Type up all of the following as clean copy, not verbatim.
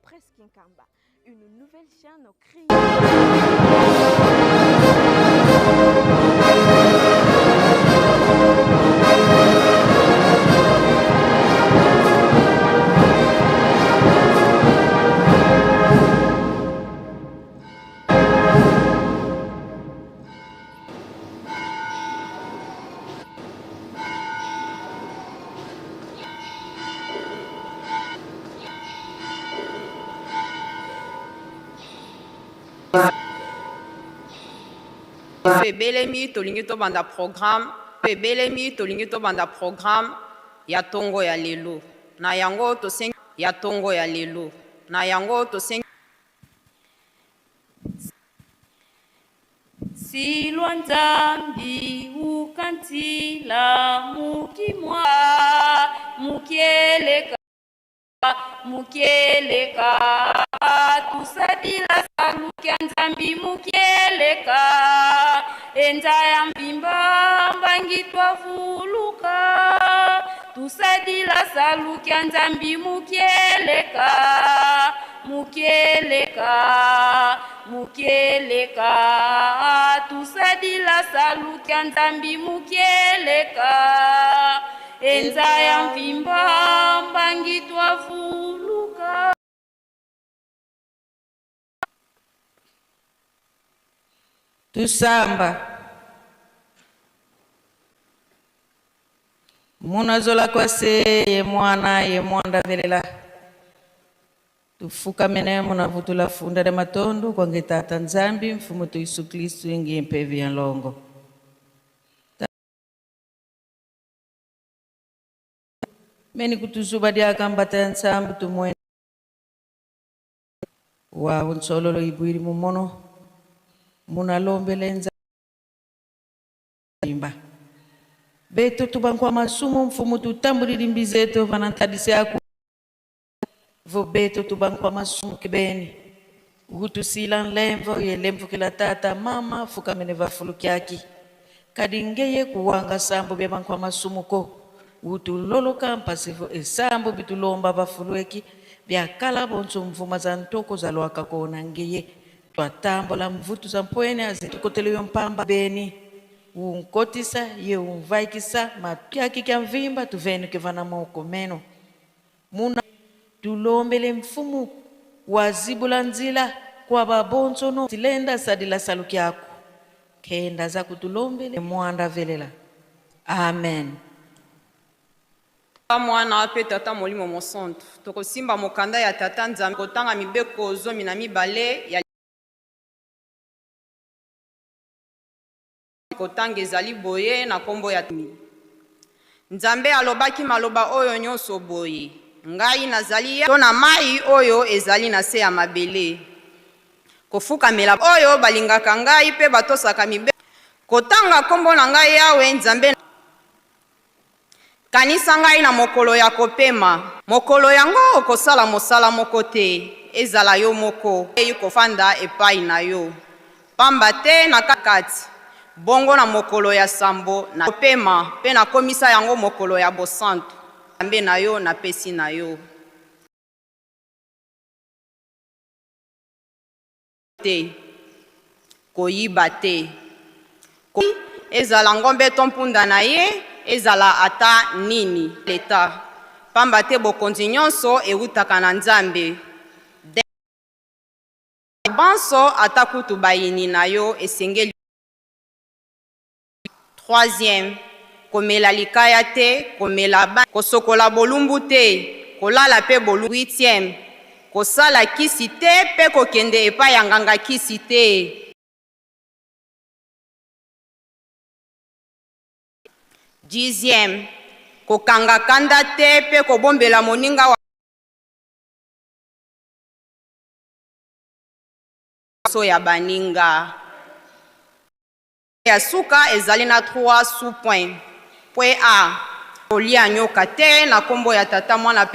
Presse Kinkamba, une nouvelle chaîne créée. Ebelemi tolingi tobanda programme ebelemi tolingi tobanda programme ya tongo ya lelo na yango tosengi ya tongo ya lelo na yango tosengi Silwa Nzambi ukantila mukimwa mukieleka mukieleka tusadila salukia Nzambi mukieleka enza ya mvimba mbangi twavuluka tusadila salukia Nzambi mukieleka mukieleka mukieleka tusadila salukia Nzambi mukieleka enza ya mvimba mbangi twavuluka. Tusamba munazola kwase ye mwana ye mwanda velela tufukamene munavutula funda de matondo kwange tata Nzambi mfumu tu Yesu Kristu ingi mpevi ya longo meni kutuzuba diakambata ya nsambu tumwene wa unsololo ibwiri mumono munalombele nzimba beto tubankwa masumu mfumu tutambulili mbizeto vanantadise aku vo beto tubankwa masumu kibeni hutusila nlemvo yelemvukila tata mama fukamene vafulukyaki kadi ngeye kuwanga sambo bya bankwa masumu ko utuloloka mpasivo esambo bitulomba bafulueki byakala bonso mvuma za ntoko zalwaka kona ngeye twatambola mvutu za mpwene azitukoteleyo mpamba beni unkotisa ye unvaikisa makyaki kya mvimba tuveni kevana moko meno muna tulombele mfumu wazibula nzila kwa babonso no tilenda sadila salukyako kenda za kutulombele mwanda velela amen. Mwana mpe tata molimo mosantu tokosimba mokanda ya tata Nzambe kotanga mibeko 12 ya kotanga ezali boye na nkombo ya Nzambe alobaki maloba oyo nyonso boye ngai nazali to na mai oyo ezali na se ya mabele kofukamela oyo balingaka ngai mpe batosaka mibeko kotanga nkombo na ngai Yawe Nzambe. Kanisa ngai na mokolo ya kopema mokolo yango okosala mosala moko te ezala yo moko eyi kofanda epai na yo pamba te na kati bongo na mokolo ya sambo na kopema mpe nakomisa yango mokolo ya bosantu Nzambe na yo napesi na yo te koyiba te ezala ngombe to mpunda na ye ezala ata nini leta pamba te bokonzi nyonso ewutaka na Nzambe banso ata kutu bayini na yo esengeli. Troisième, komela likaya te komela ba kosokola bolumbu te kolala mpe bolumbu. Huitième, kosala kisi te mpe kokende epai ya nganga kisi te. Dixième, kokanga kanda te mpe kobombela moninga wa so ya baninga. Ya suka ezali na 3 sous point point A kolia nyoka te na kombo ya tata mwana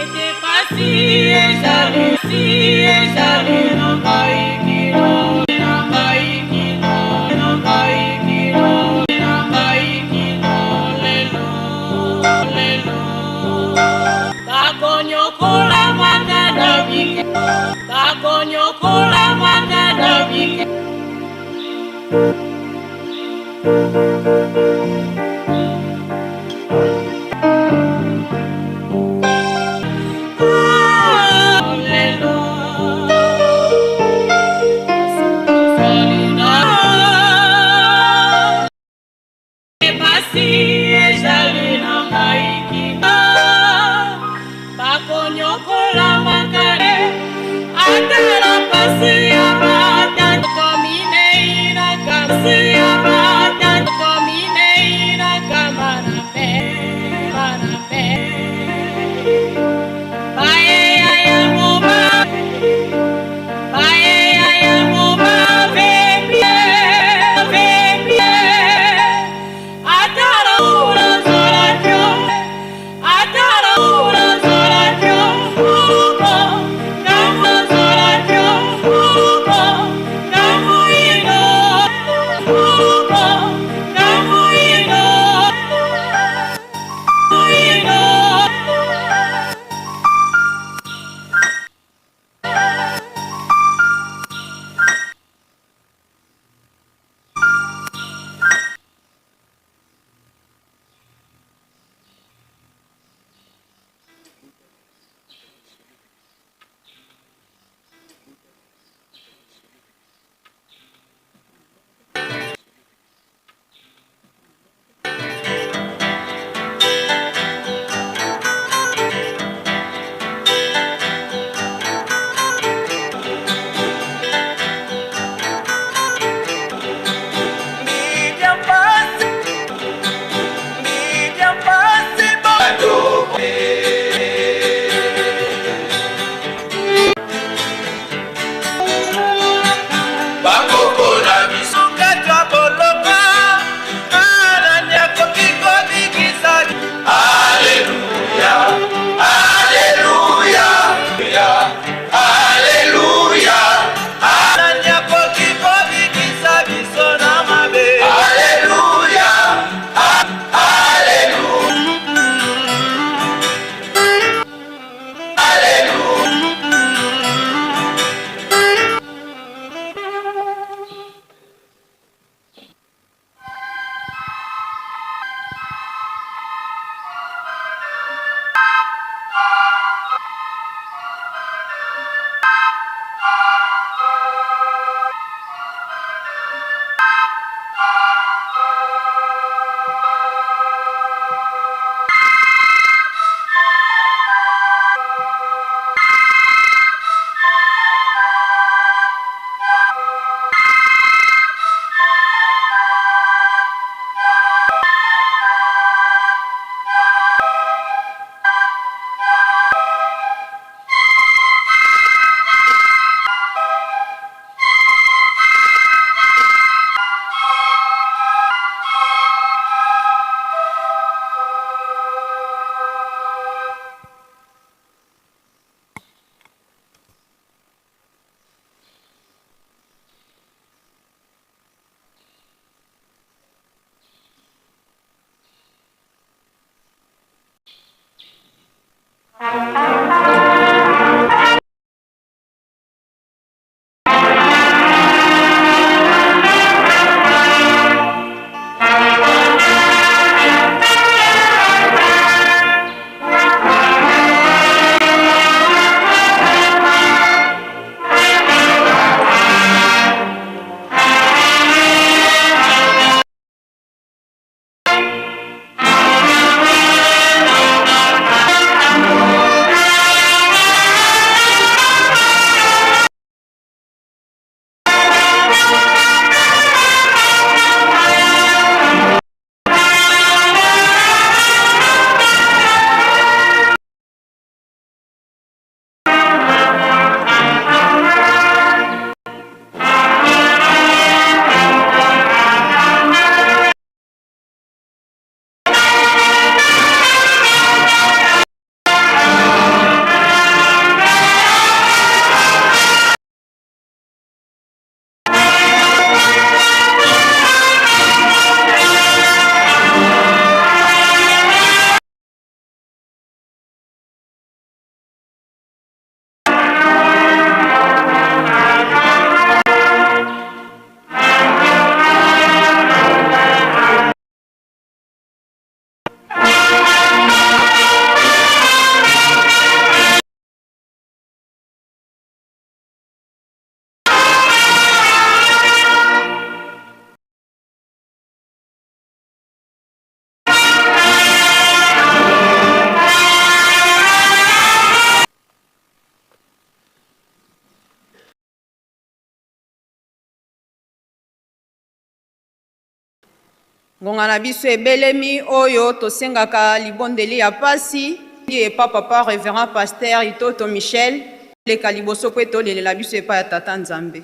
Ete Ngonga na biso ebelemi oyo tosengaka libondeli ya pasi epa papa reverend pasteur Itoto Michel leka liboso po ete olelela biso epai ya tata Nzambe.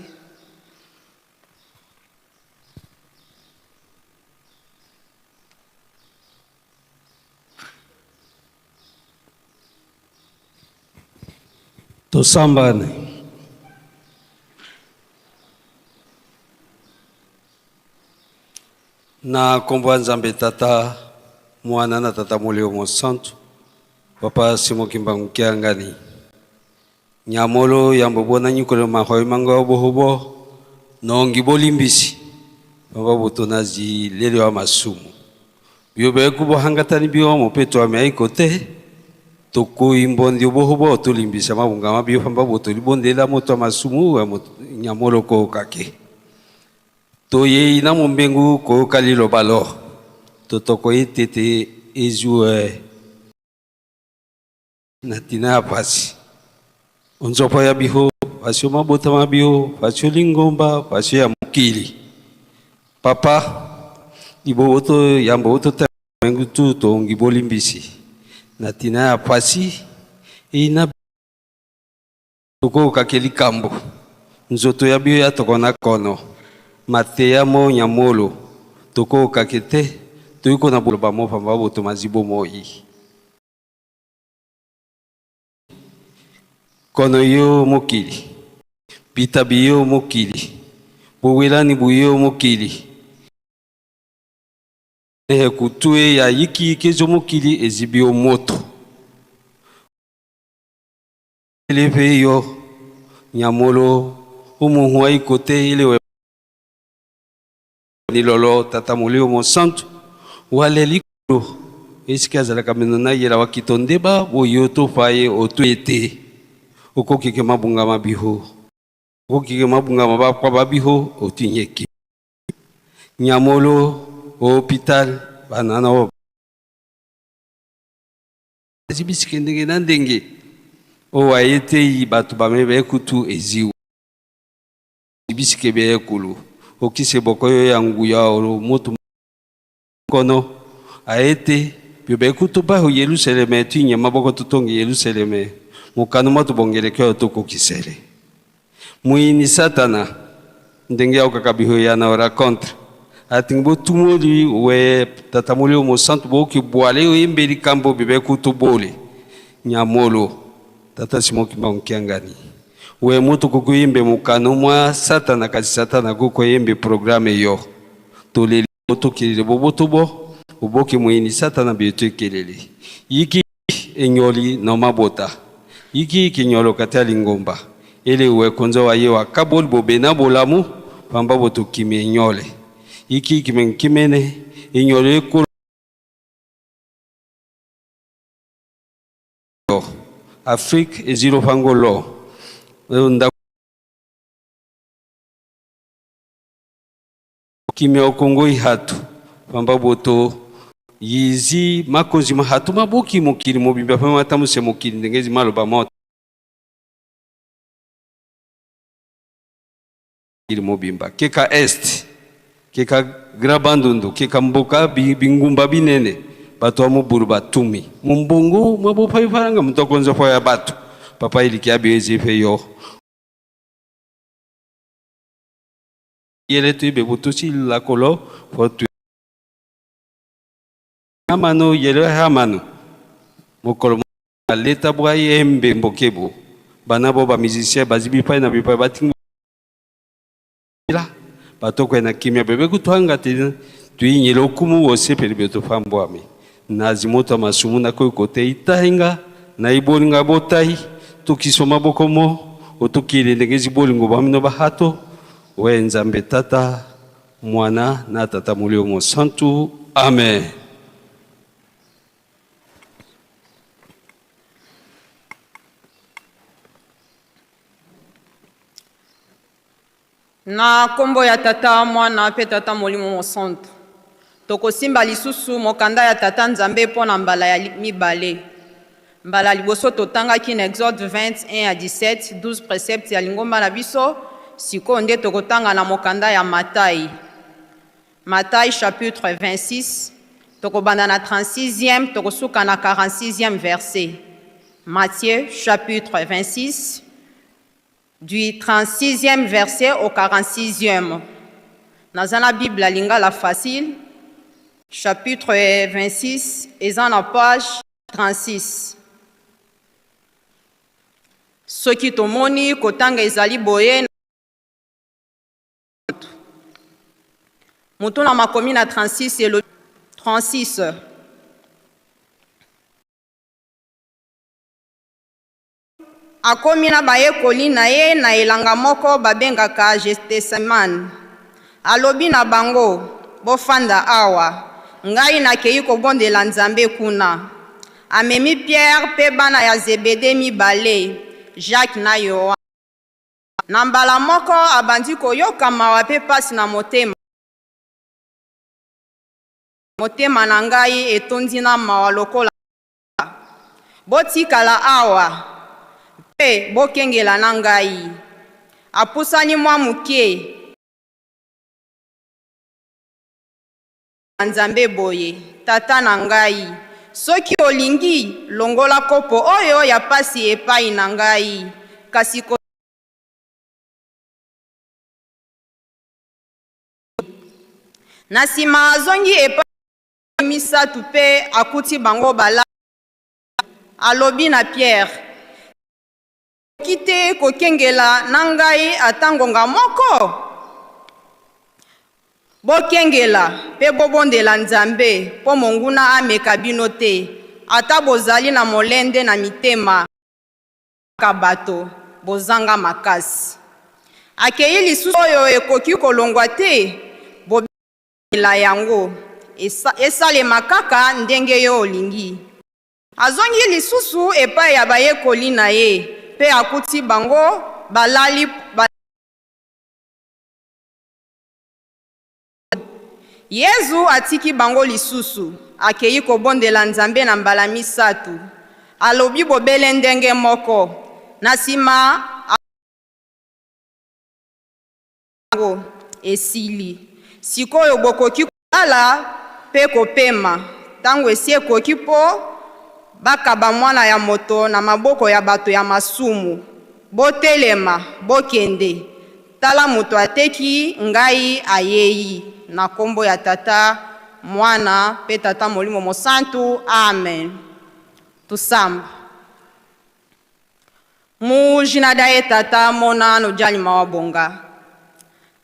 Tosambane. Na nkombo ya Nzambe Tata, Mwana na Tata Molimo Mosantu, Papa Simon Kimbangu Kiangani. Nyamolo yambo bona nyikolo mahoi manga obohobo nongi bolimbisi pamba botona zi lelo ya masumu bio beku bohangatani bio mopeto ame aiko te tokoi mbondi obohobo tolimbisa mabunga mabio pamba boto libondela moto ya masumu ya nyamolo kokake Toyei na mombengu koyoka liloba lo totoko ete te ezue na tina ya pasi. Onzopo ya biho, pasi o mabota ma biho, pasi o lingomba, pasi ya mokili. Papa, libobo to yambo oto ta mengu tu tongi bolimbisi na tina ya pasi ina Tokokake likambo nzoto ya bio ya toko na kono mateya mo nyamolo tokokake te toyiko na boloba mo pamba boto mazibo moi kono yo mokili bitabi yo mokili bowelani buyo mokili ehe kutue ya yiki yiki ezo mokili ezibi yo moto Eleve yo nyamolo umuhua ikote ile we lolo tata molio mosantu wale likolo esika azalaka meno na yela wakito ndeba boyo to faye oto ete okokike mabunga mabiho okokike mabunga mabakwa babiho otinyeki nyamolo hopital banana o Ezibisike ndenge na ndenge oyo ayeteyi bato bame bekutu eziwu bisike beyekulu okise bokoyo ya nguya olo moto kono aete bio bekutu baho Yerusaleme tuinye maboko tutongi Yerusaleme mokano moto bongeleke oyo tokokisele Muini satana ndenge yaokaka biho ya na racontre atingi botumoli we tata molio mosantu boki bwale oyembe likambo bibe kutu bole nyamolo tata Simon Kimbangu Kiangani we moto kokoyembe mokano mwa satana kasi satana kokoyembe programme yo toleli botokelele boboto bo oboki moyini satana beto ekelele yiki enyoli no mabota yiki kinyolo kati ya lingomba ele we konzo wa ye wa kaboli bobena bolamu pamba botokimi enyole yiki kimenkimene enyolo ekolo Afrique ezilo pangolo nda Kimia okongo ihatu pamba boto yizi makonzi mahatu maboki mokili mobimba pe matamuse mokili ndenge ezi maloba mo mokili mobimba keka est keka grand bandundu keka mboka bingumba binene bato ya mobulu batumi mombongo mwa bopaiparanga moto akonza po ya bato papa eliki ya bio pe yo Yele tu be butusi la kolo fo tu hamano yele hamano mokolo leta bwa yembe mbokebo bana bo ba musicien bazi bipai na bipai batinga batoko na kimia bebe kutwanga te tuinyele okumu wose pele beto pambwami nazimoto masumu na koyo kote itahinga na ibolinga botai tokiso maboko mo otukile ndenge zibolingo bamino bahato we Nzambe Tata Mwana na Tata Molimo Mosantu amen. Na nkombo ya Tata, Mwana mpe Tata Molimo Mosantu, tokosimba lisusu mokanda ya Tata Nzambe mpo na mbala ya mibale. Mbala liboso totangaki na Exode 21 à 17, 12 preceptes ya lingomba na biso, sikoyo nde tokotanga na mokanda ya Matai. Matai chapitre 26, tokobanda na 36e, tokosuka na 46e verset. Matthieu chapitre 26, du 36e verset au 46e. Naza na Bible ya Lingala facile, chapitre 26, eza na page 36. Soki tomoni kotanga ezali boye, moto na makomi na 36 elobi 36. Akomi na bayekoli na ye na elanga moko babengaka Getesemane. Alobi na bango, Bofanda awa, ngai nakei kobondela Nzambe kuna. Amemi Pierre mpe bana ya Zebede mibale, Jacques na Yoane. Na mbala moko abandi koyoka mawa mpe pasi na motema. Motema na ngai etondi na mawa lokola. Botikala awa mpe bokengela na ngai. Apusani mwa moke. Nzambe boye, Tata na ngai, soki olingi, longola kopo oyo ya pasi epai na ngai, kasi ko Na nsima azongi epai misato mpe akuti bango balali. Alobi na Pierre, Okoki te kokengela na ngai ata ngonga moko? Bokengela mpe bobondela Nzambe mpo monguna ameka bino te, ata bozali na molende na mitema ka bato bozanga makasi. Akei lisusu oyo ekoki kolongwa te, bobela yango esalema kaka ndenge yo olingi. Azongi lisusu epai ya bayekoli na ye mpe akuti bango balali. Yezu atiki bango lisusu, akei kobondela Nzambe na mbala misato. Alobi bobele ndenge moko. Na nsima yango esili. Sikoyo bokoki kolala mpe kopema. Ntango esi ekoki mpo bakaba Mwana ya Moto na maboko ya bato ya masumu. Botelema, bokende. Tala moto ateki ngai ayei. Na kombo ya Tata, Mwana mpe Tata Molimo Mosantu. Amen. Tusamba. Mu jina dia ye Tata, Mona no dia Nyuma wa bonga.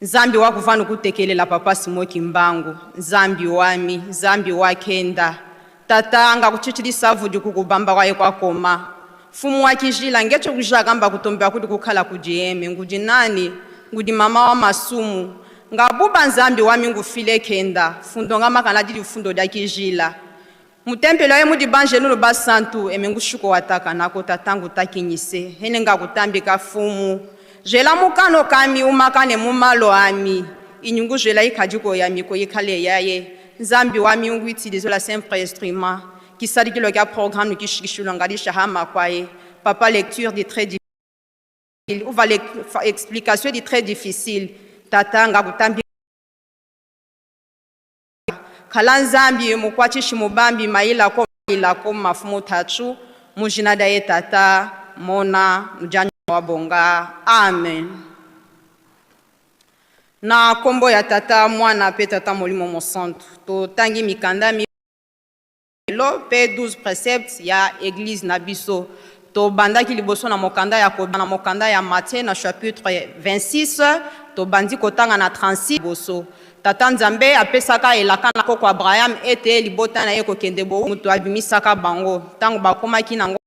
Nzambi wa kuva nukutekelela Papa Simon Kimbangu, Nzambi wami, Nzambi wa kenda. Tata nga kuchichilisa vudi kukubamba kwaye kwakoma. Mfumu wa kijila ngecho kujakamba kutombewa kudi kukhala kudieme ngudi nani ngudi mama wa masumu ngabuba Nzambi wami ngufile kenda fundo ngamakana dili fundo dia kijila mutempelo ye mudi banjelu basantu eme ngushuko wataka nakota tangu takinyise hene ngakutambika fumu zwela mukano kami umakane mumalo ami inyungu zwela ikhadiko yami koyikhale yaye Nzambi wami ungwitilizola sempre instrument kisalikilo kya programme kishikishulwa ngalishahama kwaye papa lecture di très difficile uva explication di très difficile tata ngakutambi khala Nzambi mukwachishi mubambi mailako mailako mafumu tatsu mujina da ye Tata, Mona mujani wa bonga. Amen. Na kombo ya Tata, Mwana pe Tata Molimo Mosantu, totangi mikanda mi lelo pe 12 préceptes ya église na biso. Tobandaki liboso na mokanda ya na mokanda ya Matthieu na chapitre 26, tobandi kotanga na 36 liboso. Tata Nzambe apesaka elaka na koko Abraham ete libota na ye kokende bo moto abimisaka bango ntango bakomaki nango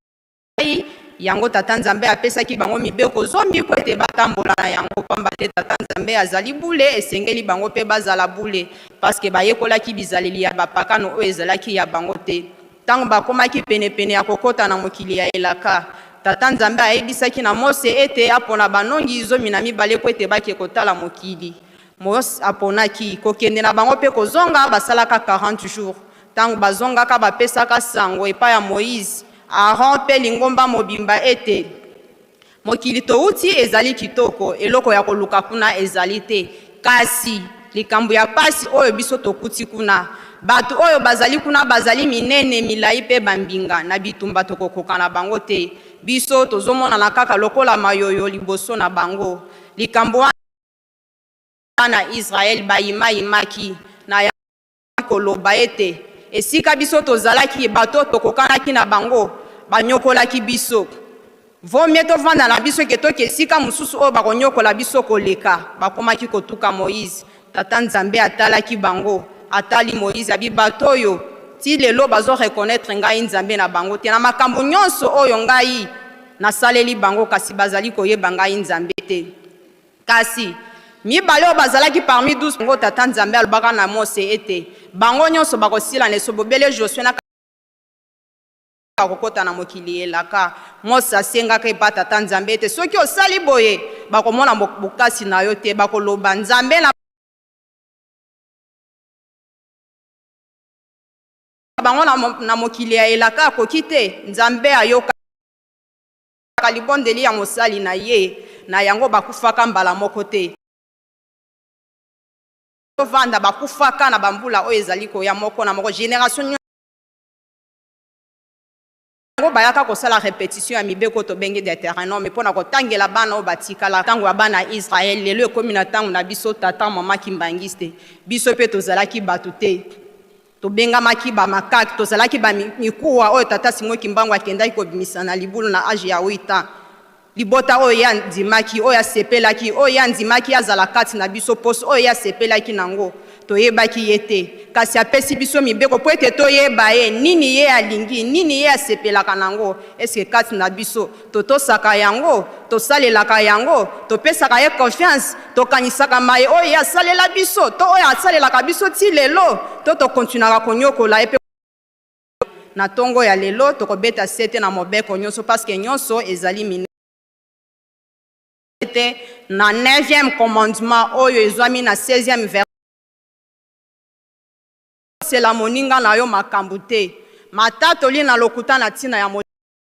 yango. Tata Nzambe apesaki bango mibeko 10 po ete batambola na yango, pamba te Tata Nzambe azali bule, esengeli bango mpe bazala bule, paske bayekolaki bizaleli ya bapakano oyo ezalaki ya bango te. Ntango bakomaki penepene ya kokota na mokili ya elaka, Tata Nzambe ayebisaki na Mose ete apona banongi 12 po ete bake kotala mokili. Mose aponaki kokende na bango mpe kozonga basalaka 40 jours. Ntango bazongaka bapesaka sango epai ya Moïse, Aaron mpe lingomba mobimba ete mokili touti ezali kitoko, eloko ya koluka kuna ezali te. Kasi Likambo ya pasi oyo biso tokuti kuna, bato oyo bazali kuna bazali minene, milai mpe bambinga. Na bitumba tokokoka na bango te. Biso tozomonana kaka lokola mayoyo liboso na bango. Likambo wana bana Israele bayimayimaki na yango koloba ete, Esika biso tozalaki, bato oyo tokokanaki na bango banyokolaki biso. Vaut mieux tovanda na biso ke toke esika mosusu oyo bakonyokola biso koleka. Bakomaki kotuka Moïse. Tata Nzambe atalaki bango, atali Moïse, abi bato oyo ti lelo bazo reconnaitre ngai Nzambe na bango te na makambo nyonso oyo ngai nasaleli bango, kasi bazali koyeba ngai Nzambe te. Kasi, mibale oyo bazalaki parmi 12 bango, Tata Nzambe alobaka na Mose ete bango nyonso bakosila na esobe, bobele Josue na bakokota na mokili elaka. Mose asengaka epa Tata Nzambe ete soki osali boye, bakomona bokasi na yo te, bakoloba Nzambe na bango na mokili ya elaka akoki te. Nzambe ayoka libondeli ya mosali na ye, na yango bakufaka mbala moko te. Tovanda bakufaka na bambula oyo ezali koya moko na moko, generation yango bayaka kosala repetition ya mibeko tobengi Deutéronome mpo na kotangela bana oyo batikala ntango ya bana ya Israele. Lelo ekomi na ntango na biso, tata mama kimbangiste, biso mpe tozalaki bato te, tobengamaki bamakake, tozalaki bamikuwa oyo tata Simon Kimbangu akendaki kobimisa na libulu na age ya 8 ans. Libota oyo ye andimaki, oyo asepelaki, oyo ye andimaki azala kati na biso, poso oyo ye asepelaki nango, toyebaki ye te, kasi apesi biso mibeko mpo ete toyeba ye, nini ye alingi, nini ye asepelaka nango. Eske kati na biso totosaka yango, tosalelaka yango, topesaka ye confiance, tokanisaka maye oyo ye asalela biso to oyo asalelaka biso ti lelo, to tokontinuaka konyokola ye? Mpe na ntongo ya lelo tokobeta sete na mobeko nyonso, paske nyonso ezali minene te na 9e commandement oyo ezwami na 16e verset: sela moninga na yo makambo te, matatoli na lokuta na ntina ya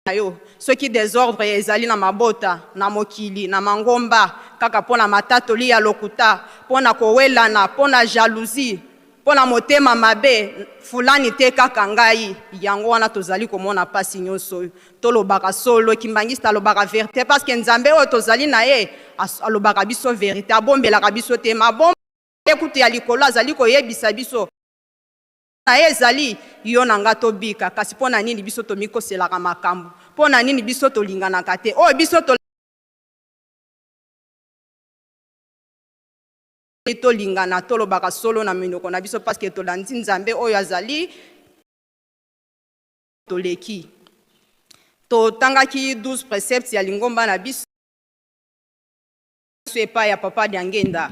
na yo. Soki désordre ezali na mabota, na mokili, na mangomba, kaka mpo na matatoli ya lokuta, mpo na kowelana, mpo na jalousie, mpo na motema mabe, fulani te kaka ngai, yango wana tozali komona mpasi nyonso oyo. Tolobaka solo, kimbangiste alobaka vérité, parce que Nzambe oyo tozali na ye alobaka biso vérité, abombelaka biso te. Mabomba kutu ya likolo azali koyebisa biso na ye ezali yo na nga tobika. Kasi mpo na nini biso tomikoselaka makambo? Mpo na nini biso tolinganaka te? Oyo biso tolingana, tolobaka solo na minoko na biso, parce que tolandi Nzambe oyo azali. Toleki, totangaki 12 préceptes ya lingomba na biso epai ya papa Diangenda.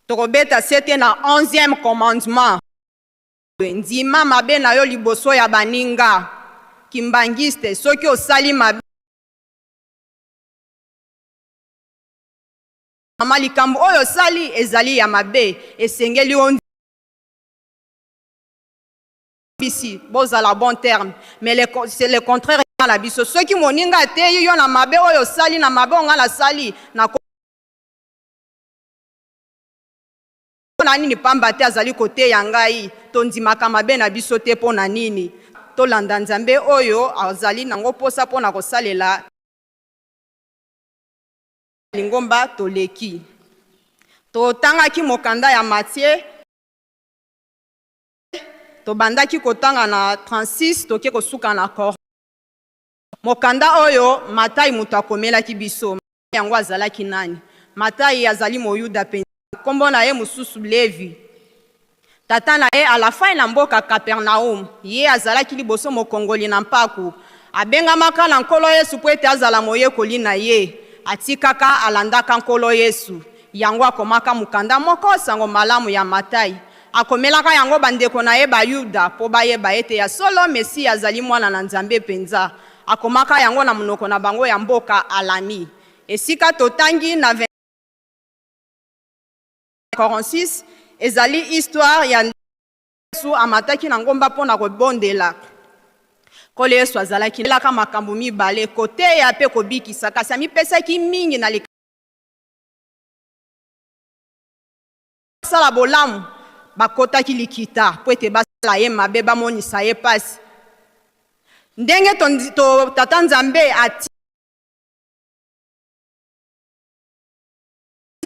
Tokobeta sete na 11e commandement: ndima mabe na yo liboso ya baninga. Kimbangiste, soki osali mabe, mama, likambo oyo osali ezali ya mabe, esengeli bisi bozala bon terme. Mais c'est le contraire na biso. Soki moninga ateyi yo na mabe oyo osali, na mabe oyo nga nasali na na nini, pamba te azali koteya ngai. Tondimaka mabe na biso te. Mpo na nini? Tolanda Nzambe oyo azali nango mposa mpo na kosalela lingomba. Toleki, totangaki mokanda ya Matthieu, tobandaki kotanga na 36, toke kosuka na kor. Mokanda oyo Matai moto akomelaki biso yango. Azalaki nani Matai? Azali Moyuda mpenza, nkombo na ye mosusu Levi. Tata na ye Alafai na mboka Kapernaum. Ye azalaki liboso mokongoli na mpaku. Abengamaka na Nkolo Yesu mpo ete azala moyekoli na ye. Atikaka, alandaka Nkolo Yesu. Yango akomaka mokanda moko, Sango Malamu ya Matai. Akomelaka yango bandeko na ye Bayuda mpo bayeba ete ya solo Mesiya azali mwana na Nzambe mpenza. Akomaka yango na monoko na bango ya mboka, Alami. Esika totangi na 46 ezali histoire ya Yesu amataki na ngomba mpo na kobondela. Nkolo Yesu azalaki elaka makambo mibale: koteya mpe kobikisa, kasi amipesaki mingi na azosala bolamu, bakotaki likita mpo ete basala ye mabe, bamonisa ye pasi. Ndenge to, to, Tata Nzambe ati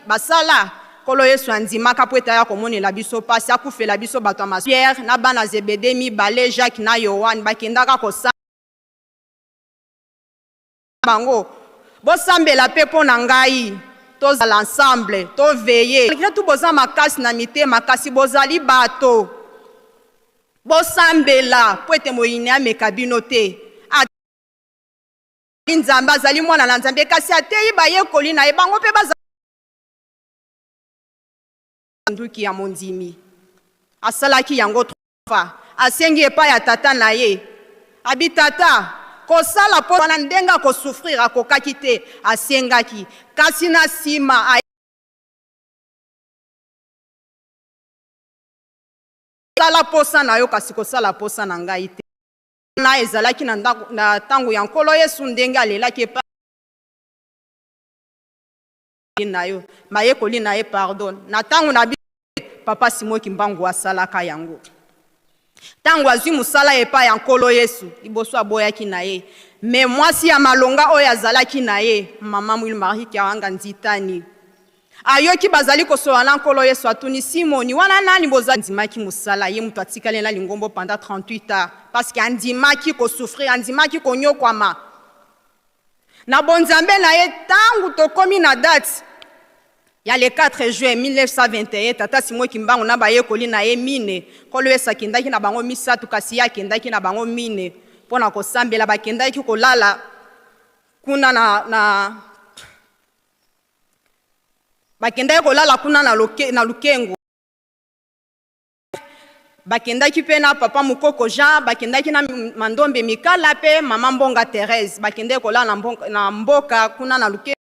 basala, Nkolo Yesu andimaka mpo ete aya komonela biso pasi, akufela biso bato ya masumu. Pierre na bana Zebede mibale, Jacques na Yoane, bakendaka kosala bango, Bosambela mpe mpo na ngai, tozala ensemble, to veiller. Malgre tout boza makasi na mitema, kasi bozali bato. Bosambela mpo ete moyini ameka bino te. Azali Nzambe, azali Mwana na Nzambe, kasi ateyi bayekoli na ye, bango mpe bazali nduki ya mondimi. Asalaki yango trois fois. Asengi epai ya tata na ye, abi, Tata, kosala mpo wana ndenge akosouffrir akokaki te, asengaki. Kasi na nsima sala posa na yo, kasi kosala posa na ngai te. Wana ezalaki na ndako, na ntango ya Nkolo Yesu, ndenge alelaki epai na yo, bayekoli na ye, pardon, na ntango na biso, Papa Simon Kimbangu asalaka yango. Ntango azwi mosala epai ya Nkolo Yesu, liboso aboyaki na ye, me mwasi ya malonga oyo azalaki na ye, Mama Mwil Marie Kiawanga Nzitani, ayoki bazali kosolola na Nkolo Yesu, atuni Simoni, wana nani boza? Andimaki mosala, ye moto atikali na lingombo pendant 38 ans, parce que andimaki kosouffrir, andimaki konyokwama na bonzambe na ye. Ntango tokomi na date ya le 4 juin 1921, Tata Simon Kimbangu na bayekoli na ye mine, Nkolo Yesu akendaki na bango misato, kasi ye akendaki na bango mine mpo na kosambela. Bakendaki kolala kuna na bakendaki kolala kuna na Lukengo. Bakendaki mpe na Papa Mokoko Jean, bakendaki na Mandombe Mikala mpe Mama Mbonga Therese. Bakendaki kolala na mboka kuna na Lukengo.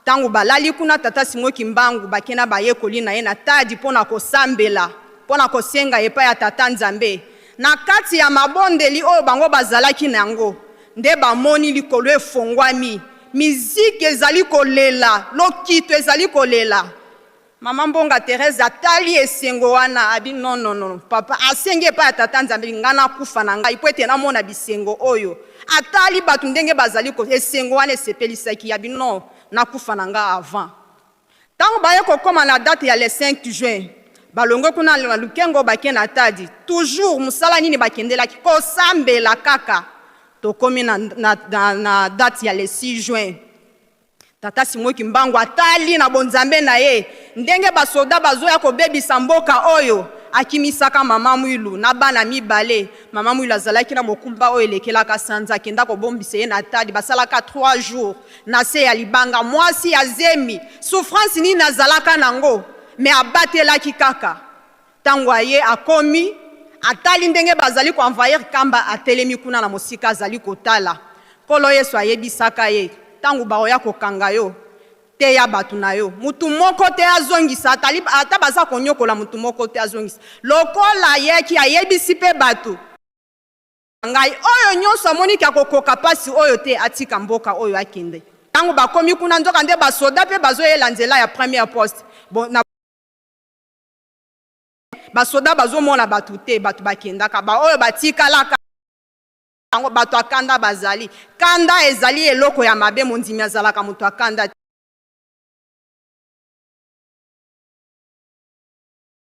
Ntango balali kuna, Tata Simon Kimbangu bake na bayekoli na ye na Tadi mpo na kosambela, mpo na kosenga epai ya Tata Nzambe. Na kati ya mabondeli oyo bango bazalaki na yango, nde bamoni likolo efongwami, miziki ezali kolela, lokito ezali kolela. Mama Mbonga Therese atali esengo wana, abi, non, non, non, papa asengi epai ya Tata Nzambe, ngai nakufa na ngai mpo ete namona bisengo oyo. Atali bato ndenge bazali ko, esengo wana esepelisaki, abi, non, nakufa na ngai avant. Ntango baye kokóma na date ya le 5 juin, balongwe kuna na Lukengo, bake na Tadi. Toujours mosala nini bakendelaki? Kosambela kaka. Tokomi na date ya le 6 juin, Tata Simon Kimbangu atali na bonzambe na ye ndenge basoda bazoya kobebisa mboka oyo. Akimisaka Mama Mwilu na bana mibale. Mama Mwilu azalaki na mokumba oyo elekelaka sanza, akenda kobombisa ye na Tadi. Basalaka 3 jours na se ya libanga. Mwasi ya zemi, souffrance nini azalaka nango, me abatelaki kaka. Ntango aye akomi, atali ndenge bazali koenvahir Kamba, atelemi kuna na mosika, azali kotala. Nkolo Yesu ayebisaka ye, ntango baoya kokanga yo, teya bato na yo, mutu moko te azongisa, ata baza konyokola, mutu moko te azongisa. Lokola ayeki, ayebisi mpe bato ngai, oyo nyonso amoniki akokoka mpasi oyo te, atika mboka oyo, akende. Ntango bakomi kuna, nzoka nde basoda mpe bazoyela nzela ya première poste. Bon, na basoda bazomona bato te, bato bakendaka, baoyo batikalaka yango bato akanda bazali. Kanda ezali eloko ya mabe. Mondimi azalaka moto akanda te.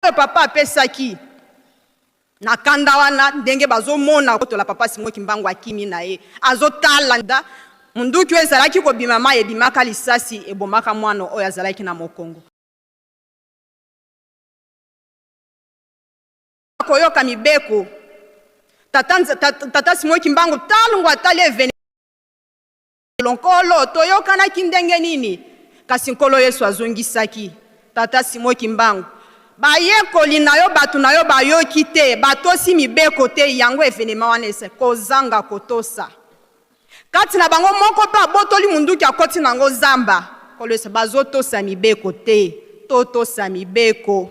Oyo papa apesaki na kanda wana, ndenge bazomona kotola, Papa Simon Kimbangu akimi na ye, azotala da munduki oyo ezalaki kobima mai, ebimaka lisasi, ebomaka mwana oyo azalaki na mokongo. Koyoka mibeko, Tata Simon Kimbangu ntango atali evene, Nkolo, toyokanaki ndenge nini? Kasi Nkolo Yesu azongisaki, Tata Simon Kimbangu, bayekoli na yo, bato na yo bayoki te, batosi mibeko te. Yango événement wana ese kozanga kotosa. Kati na bango moko mpe abotoli munduki, akoti nango zamba. Nkolo Yesu, bazotosa mibeko te. Totosa mibeko,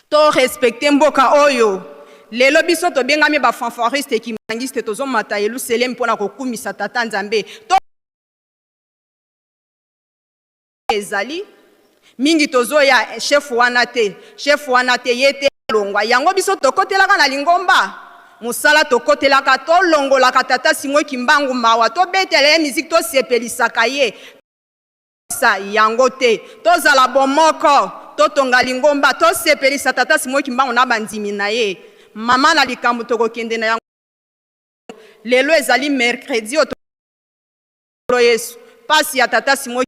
to respecte mboka oyo. Lelo biso tobengami bafanfariste kimbanguiste, tozomata Yelusalemi mpona kokumisa Tata Nzambe to Ezali mingi tozoya chef wana te, chef wana te, ye te, alongwa. Yango biso tokotelaka na lingomba mosala, tokotelaka, tolongolaka tata Simon Kimbangu mawa, tobetela ye miziki, tosepelisaka ye sa yango te. Tozala bomoko, totonga lingomba, tosepelisa tata Simon Kimbangu na bandimi na ye. Mama na likambo tokokende na yango lelo ezali mercredi oyo. Yesu, pasi ya tata Simon,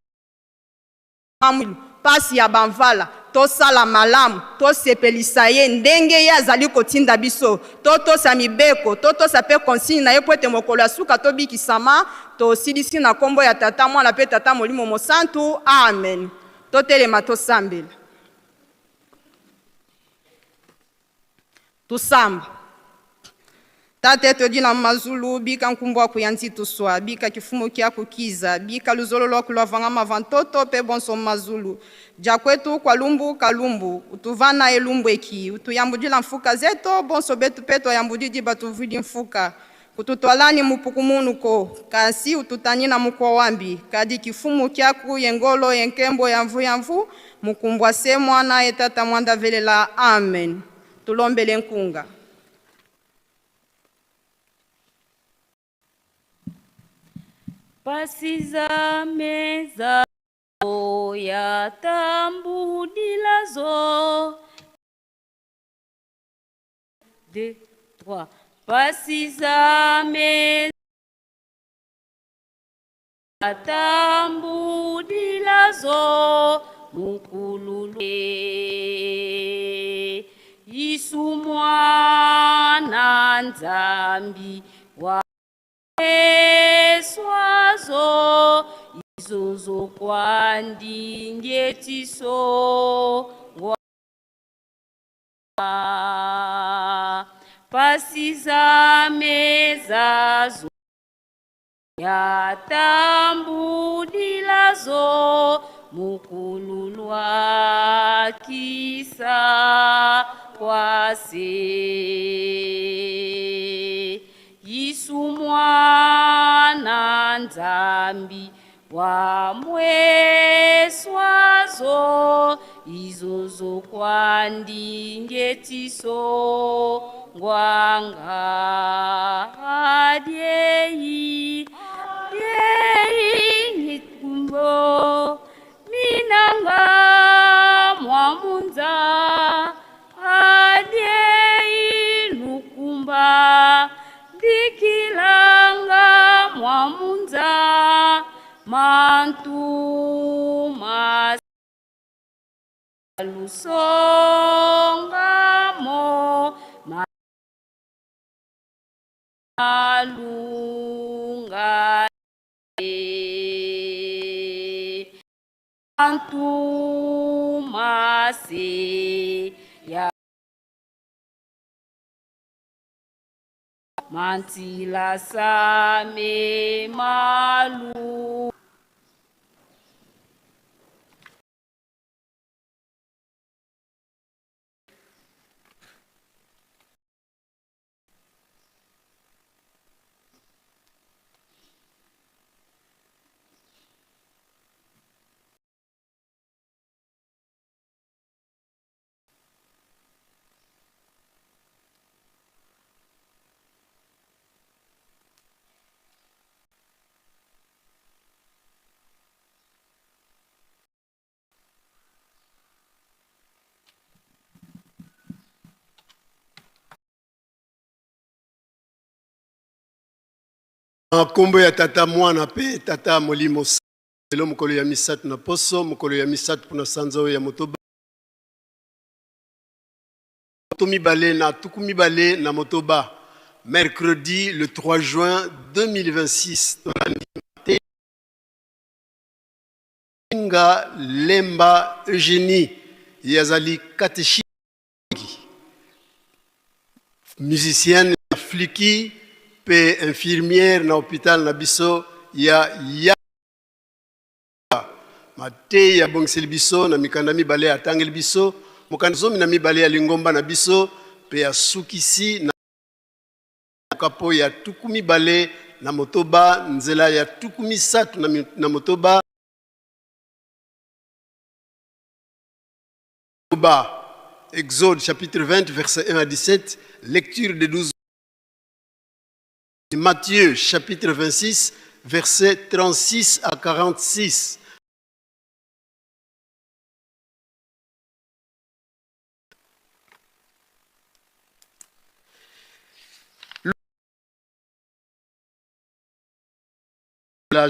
pasi ya bamvala, tosala malamu, tosepelisa ye ndenge ye azali kotinda biso. Totosa mibeko, totosa mpe consigne na ye, po ete mokolo ya suka tobikisama. Tosilisi na nkombo ya Tata, Mwana mpe Tata Molimo Mosantu. Amen. Totelema, tosambela, tusamba. Tate todina mazulu, bika nkumbu aku ya nzituswa, bika kifumu kyaku kiza, bika luzolo lwaku lwavanga mavantoto pe bonso mazulu jakwetu kwa lumbu kalumbu utuvana elumbu eki utuyambudila mfuka zeto bonso betu pe twayambudidi batuvudi mfuka kututwalani mupukumunuko kasi ututani na mukwa wambi kadi kifumu kyaku yengolo yenkembo ya mvu ya mvu mukumbwa se mwana etata mwanda velela. Amen. Tulombele nkunga. Pasi za meza ya tambudilazo. 2, 3. Pasi za meza tambudilazo mukululu Yesu mwana Nzambi wa eswazo izozo kwandingetiso ngwa pasi za mezazo ya tambudilazo mukululwa kisa kwase Yesu mwana Nzambi wa mweswazo izozo kwandingetiso ngwanga adieyi dieyi ngikumbo minanga mwamunza adieyi lukumba dikilanga mwamunza mantu malusongamo malunga mantu mase ya mantila same malu. Na nkombo ya Tata, Mwana mpe Tata Molimo. Lelo mokolo ya misato na poso, mokolo ya misato mpona sanza oyo ya motoba to mibale na 26, mercredi le 3 juin 2026. Tolandi te nga Lemba Eugénie, ye azali catéchiste, musicienne ya fliki mpe infirmière na hôpital na biso ya ya Mateyi. Abongiseli biso na mikanda mibale, atangeli biso mokanda 12 ya lingomba na biso mpe asukisi na mokapo ya 26, nzela ya 36. Ba Exode chapitre 20 verset 1 à 17, lecture des 12. Matthieu chapitre 26 verset 36 à 46.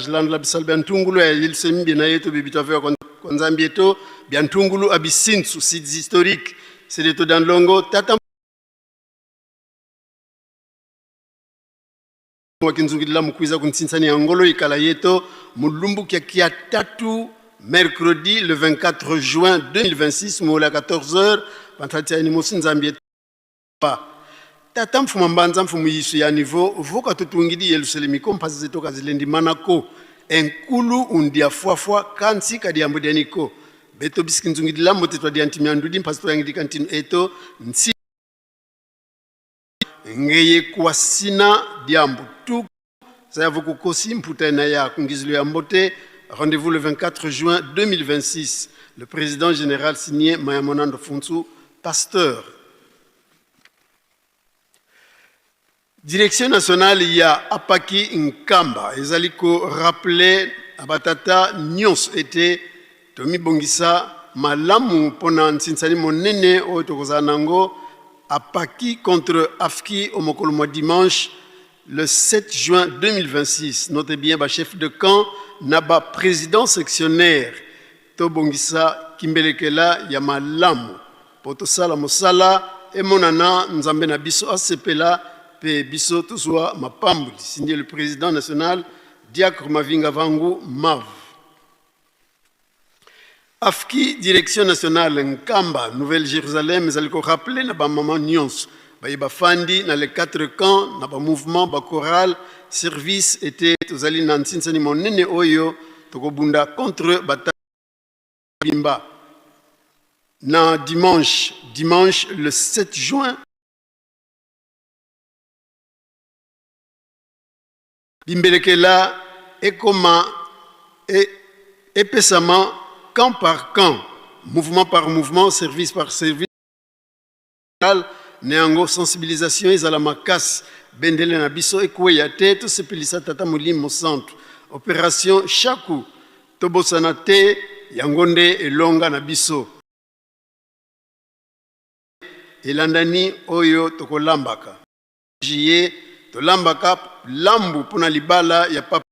Landla bisal bia ntungulu ya yelisemi bina yetu bibitavyo kwa nzambi yetu bia ntungulu abisinsu sites historiques c'est dans longo tata wakinzungilila mukwiza kuntsinsani ya ngolo ikala yeto mulumbu kia kia tatu mercredi le 24 juin 2026 mola 14h pantatiani mosi nzambi yetu pa tata mfumu mbanza mfumu yisu ya niveau voka tutungidi yerusalemi ko mpasi zetu kazilendi manako enkulu undia fwafwa kansi kadiambo dianiko beto bisikinzungidila mbote twadiantimi andudi mpasi toyangidika ntinu eto nsi ngeye kwasina diambu tu zayavukukosi mputa na ya kungizilo ya mbote. Rendez-vous le 24 juin 2026. Le président général signé Mayamonando Funsu, pasteur. Direction nationale ya Apaki Nkamba ezali ko rappeler abatata nyonso ete tomibongisa malamu mpona nsinsani monene oyo tokozala nango Apaki contre Afki au mokolo mwa dimanche le 7 juin 2026. Notez bien ba chef de camp na ba président sectionnaire, tobongisa kimbelekela ya malamu po tosala mosala emonana, nzambe na biso asepela pe biso tozwa mapamboli. Signé le président national, diacre Mavinga Vangu Mav. Afki direction nationale Nkamba Nouvelle Jérusalem ezali ko rappeler na bamama nyonso baye bafandi na les quatre camps na bamouvement, bachoral, service ete tozali na nsinsani monene oyo tokobunda contre batabimba na dimanche le 7 juin. Bimbelekela ekoma epesama camp par camp, mouvement par mouvement, service par service. Na yango sensibilisation ezala makasi, bendele na biso ekweya te, tosepelisa tata molimo santu. Opération Shaku tobosana te, yango nde elonga na biso elandani oyo tokolambaka juillet, tolambaka lambu mpona libala ya papa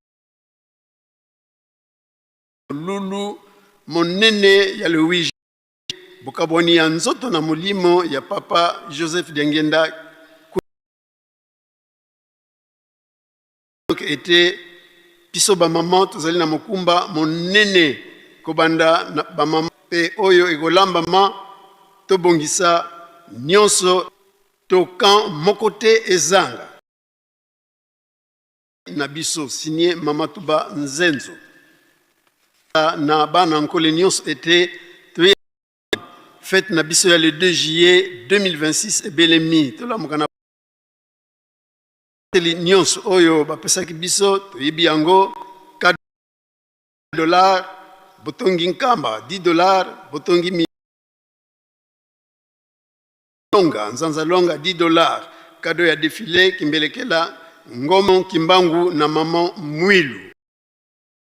lulu monene ya le 8, bokabwani ya nzoto na molimo ya papa Joseph Diangenda ete biso bamama tozali na mokumba monene kobanda na bamama mpe oyo ekolambama, tobongisa nyonso tokan moko te ezanga na biso. Signé Mama Tuba Nzenzo. Na bana nkole nyonso ete toye fête na biso ya le 2 juillet 2026 ebelemi, tolamuka na nyonso oyo bapesaki biso, toyebi yango: 4 dollar botongi Nkamba, 10 dollar botongi Milonga Nzanzalonga, 10 dollar cadeau ya défilé Kimbelekela Ngomo Kimbangu na mama Mwilu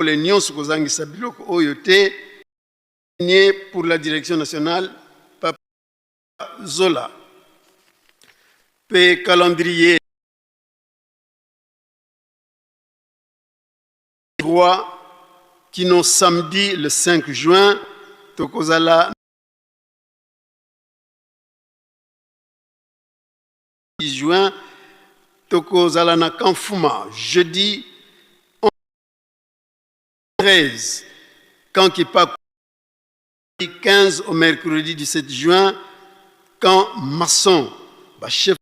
le nyonso kozangisa biloko oyo te. Signé pour la direction nationale, Papa Zola. Pe calendrier 3 kino samedi le 5 juin tokozala 10 juin tokozala na Kamfuma, jeudi 13 camp Kipa, 15 au mercredi 17 juin camp maçon. Bachef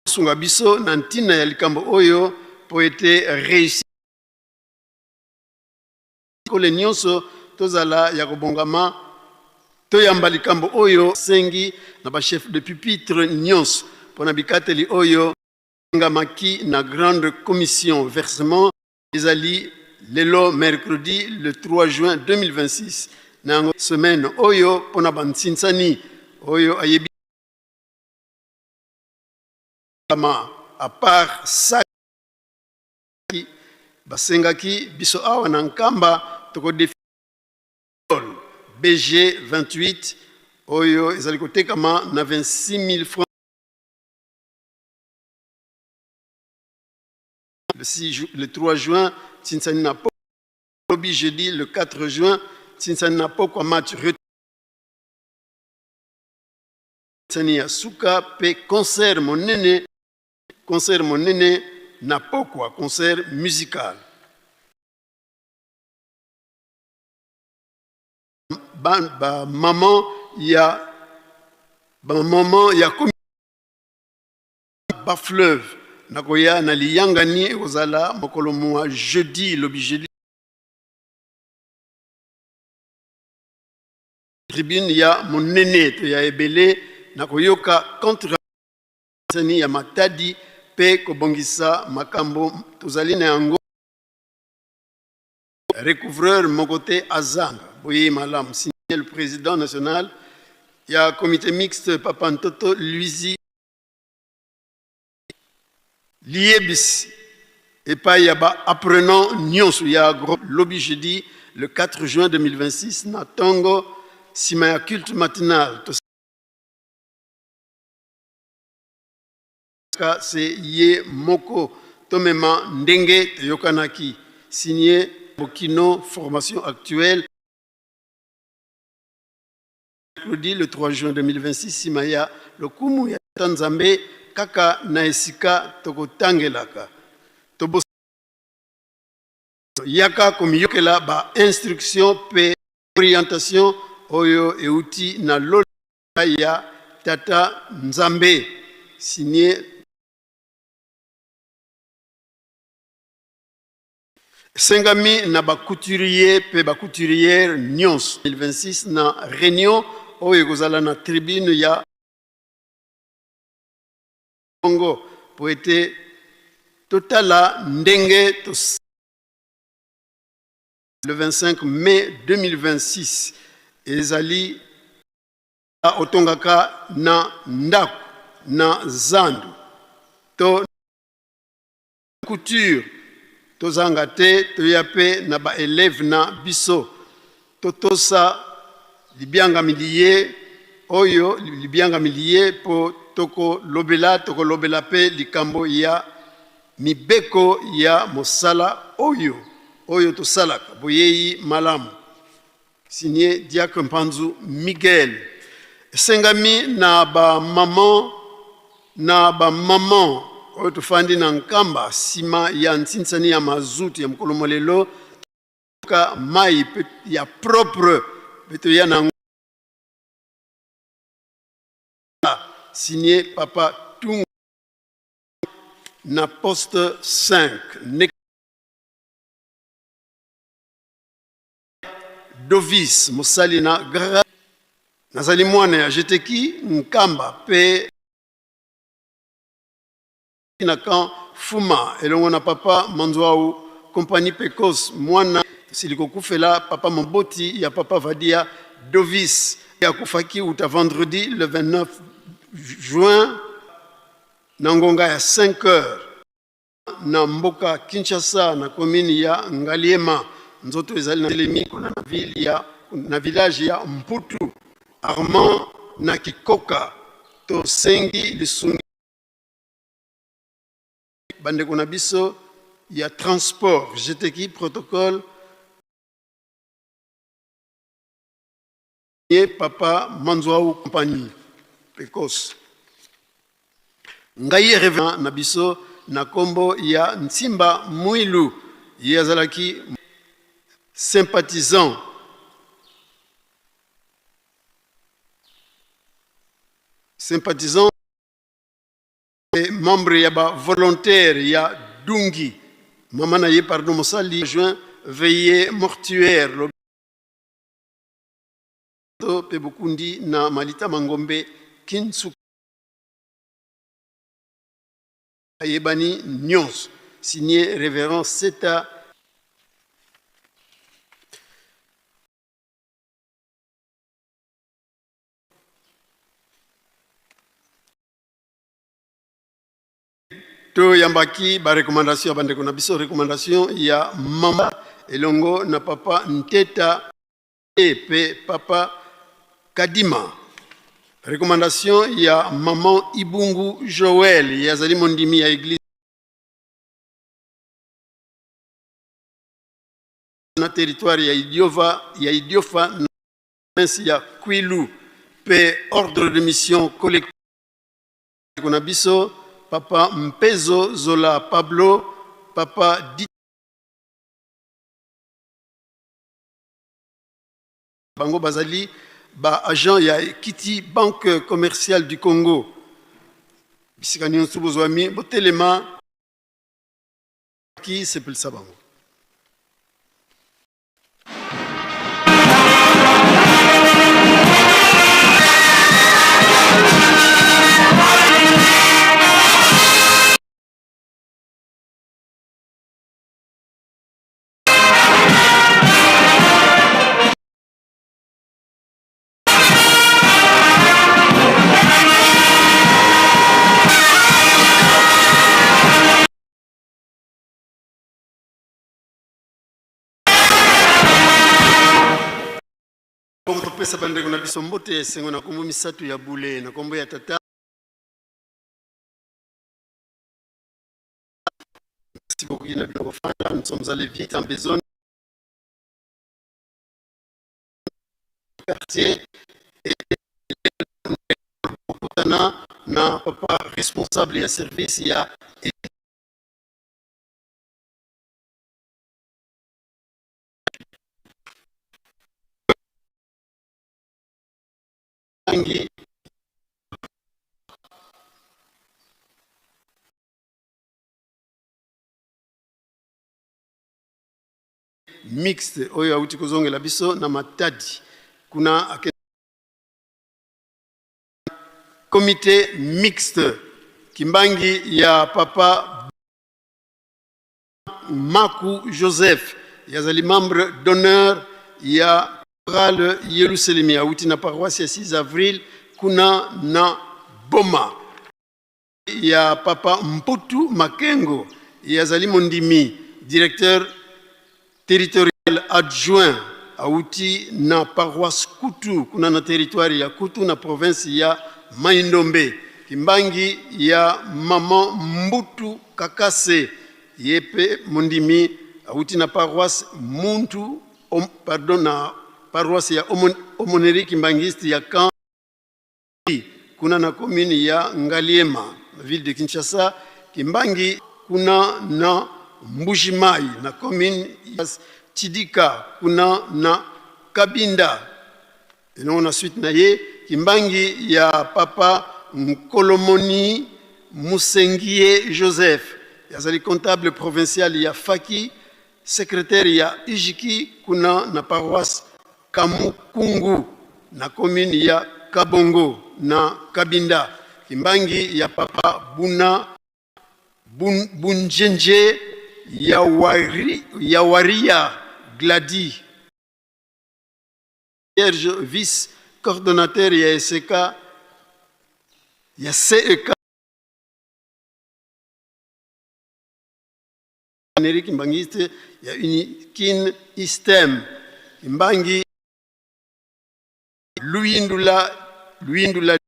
sunga biso na ntina ya likambo oyo po ete réussir kole nyonso tozala ya kobongama toyamba likambo oyo sengi na bachef de pupitre nyonso mpona bikateli oyo ngamaki na grande commission. Versement ezali lelo mercredi le 3 juin 2026. Na yango semaine oyo mpo na bansinsani oyo ayebi ma à part ça basengaki biso awa na Nkamba tokodefi BG 28 oyo ezali kotekama na 26 000 francs le, 6 le 3 juin Tsinsani na lobi jeudi le 4 juin Tsinsani na pokwa match Tsinsani ya suka pe concert monene concert monene na pokwa concert musical ba, ba maman ya ba maman ya ba fleuve nakoya na liyangani ekozala mokolo mwa jeudi lobi jeudi tribune ya monene to ya ebele nakoyoka contre ya Matadi pe kobongisa makambo tozali na yango recouvreur moko te azanga boye malamu. Signé le président national ya comité mixte Papa Ntoto Luizi. Liyebisi epai ya ba apprenant nyonso ya agro lobi jeudi le 4 juin 2026 na ntongo nsima ya culte matinal tosaka se ye moko tomema ndenge toyokanaki. Signé Bokino formation actuelle mercredi le 3 juin 2026 nsima ya lokumu ya Tata Nzambe kaka na esika tokotangelaka. Tobo yaka komiyokela ba instruction pe orientation oyo euti na lola ya Tata Nzambe. Signé Esengami na ba couturiers pe ba couturières nyonso 2026 na reunion oyo ekozala na tribune ya Congo po ete totala ndenge to le 25 mai 2026 ezali otongaka na ndako na zandu to couture tozanga te toya pe na ba elève na biso totosa libiangami liye oyo libiangami liye po tokolobela tokolobela pe likambo ya mibeko ya mosala oyo oyo tosalaka boyeyi malamu. Signé Diacre Mpanzu Miguel. Esengami na ba maman na ba maman oyo tofandi na Nkamba sima ya nsinsani ya mazout ya mokolo mwa lelo ka mai pe ya propre pe toya na signé Papa Tunga na poste 5. Dovis mosali na gra nazali mwana ya Jeteki Nkamba pe na camp Fuma elongo na papa Manzuau compagnie Pecos mwana tosili kokufela papa moboti ya papa Vadia Dovis akufaki uta vendredi le 29 juin na ngonga ya 5 heures Na mboka Kinshasa, na commune ya Ngaliema, nzoto ezali na telemi kuna na ville ya na village ya Mputu Armand na Kikoka. Tosengi lisungi bandeko na biso ya transport GTK protocole ye papa Manzuau compagnie Pecos. Ngai reverend na biso na kombo ya Nsimba Muilu, ye azalaki sympathisant sympathisant et membre ya ba volontaire ya Dungi. Mama na ye pardon mosali juin veillée mortuaire pe bokundi na malita mangombe Kinsuka ayebani nyonso. Signé Révérend Seta. Toyambaki ba recommandation ya bandeko na biso, recommandation ya mama elongo na papa Nteta pe papa Kadima. Recommandation ya maman Ibungu Joël, ye azali mondimi ya eglise na territoire ya Idiova, ya Idiofa na province ya Kwilu pe ordre de mission collectif na biso papa Mpezo Zola Pablo, papa Di bango bazali ba agent ya Equity Banque Commerciale du Congo. Bisika nyonso bozwami botelema ki sepelisa bango. Bongo topesa bandeko na biso mbote ya esengo na nkombo misato ya bule, na nkombo ya Tata. Merci beaucoup na bino kofanda. Nous sommes allés vite en besogne quartier kokutana na papa responsable ya service ya Angi mixte oyo auti kozongela biso na Matadi kuna ake comité mixte Kimbangi ya papa Maku Joseph yazali membre d'honneur ya chorale Yelusalemi auti na paroisse ya 6 avril kuna na Boma ya papa Mputu Makengo yazali mondimi directeur territorial adjoint auti na paroisse Kutu kuna na territoire ya Kutu na province ya Mai-Ndombe. Kimbangi ya maman Mbutu Kakase ye pe mondimi auti na paroisse Muntu om, pardon, na paroisse ya Omoneri Kimbangiste ya camp kuna na commune ya Ngaliema na ville de Kinshasa. Kimbangi kuna na Mbuji-Mayi na commune ya Tshidika kuna na Kabinda. Elongo na suite na ye Kimbangi ya papa Nkolomoni Musengie Joseph azali comptable provincial ya Faki, secrétaire ya Ijiki kuna na paroisse Kamukungu na commune ya Kabongo na Kabinda. Kimbangi ya papa Buna Bunjenje Yawaria Gladi Vierge vice coordonnateur ya ESK ya CEK Eric Mbangiste ya Unikin Istem Mbangi Luyindula Luyindula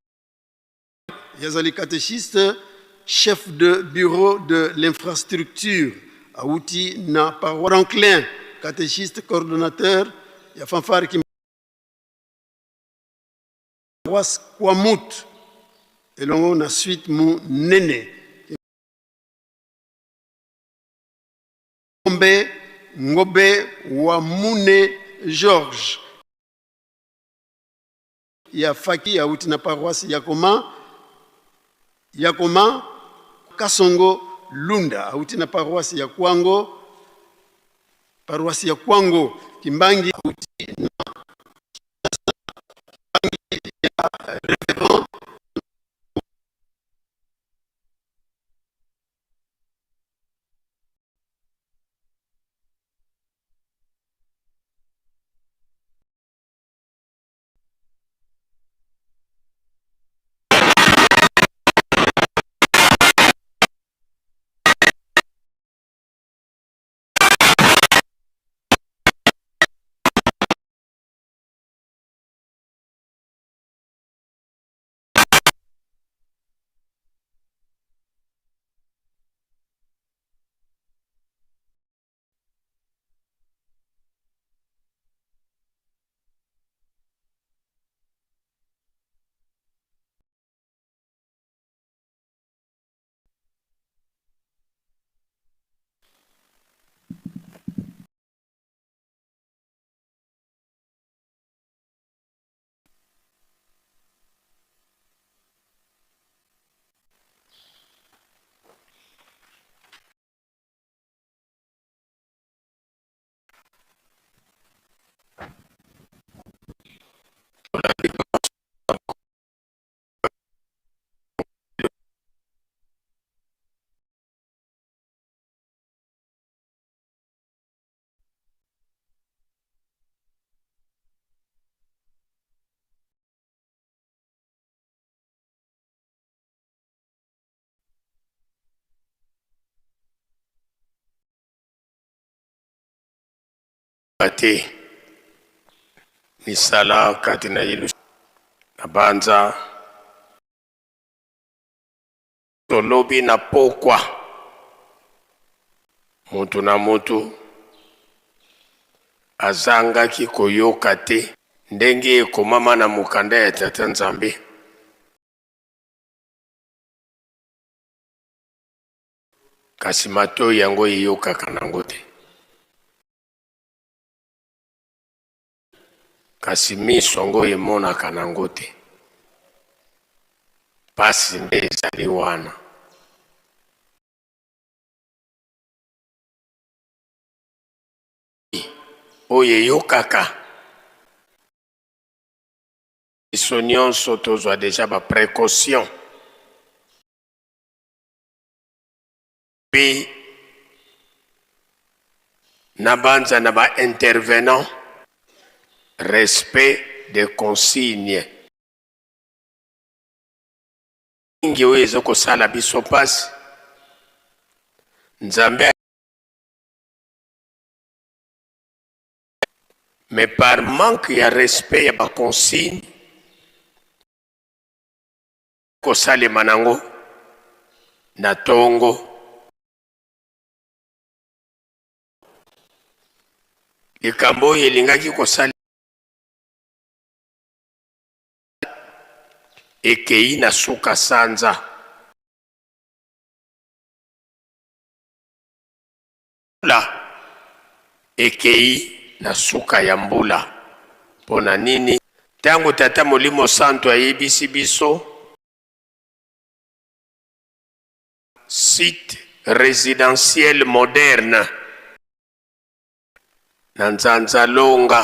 yazali catéchiste chef de bureau de l'infrastructure auti na paroisse Franklin catéchiste coordonnateur ya fanfare paroisse Kwamut elongo na suite mu nene Ngombe Ngobe wa Mune Georges ya Faki auti na paroisse Yakoma Yakoma Kasongo Lunda auti na paroisse ya Kwango paroisse ya Kwango Kimbangi auti na Kimbangi ya révérend Te misala kati na Yelusaleme na banza tolobi na pokwa mutu na mutu azangaki koyoka te ndenge ekomama na mokanda ya Tata Nzambe. Kasi matoi yango eyokaka nango te. Kasi miso yango emonaka nango te. Pasi nde ezali wana. Oyo eyokaka. Biso nionso tozwa dejà ba precautions. Mpe nabanza na ba intervenants respect des consignes. Mingi oyo ezo kosala biso pasi Nzambe mais par manque ya respect ya ba consignes Kosalema nango na tongo. Likambo oyo elingaki kosala ekei na suka sanza. Mbula ekei na suka ya mbula. Mpo na nini? Ntango Tata Molimo Santu ayebisi biso site residentiel moderne na Nzanzalonga,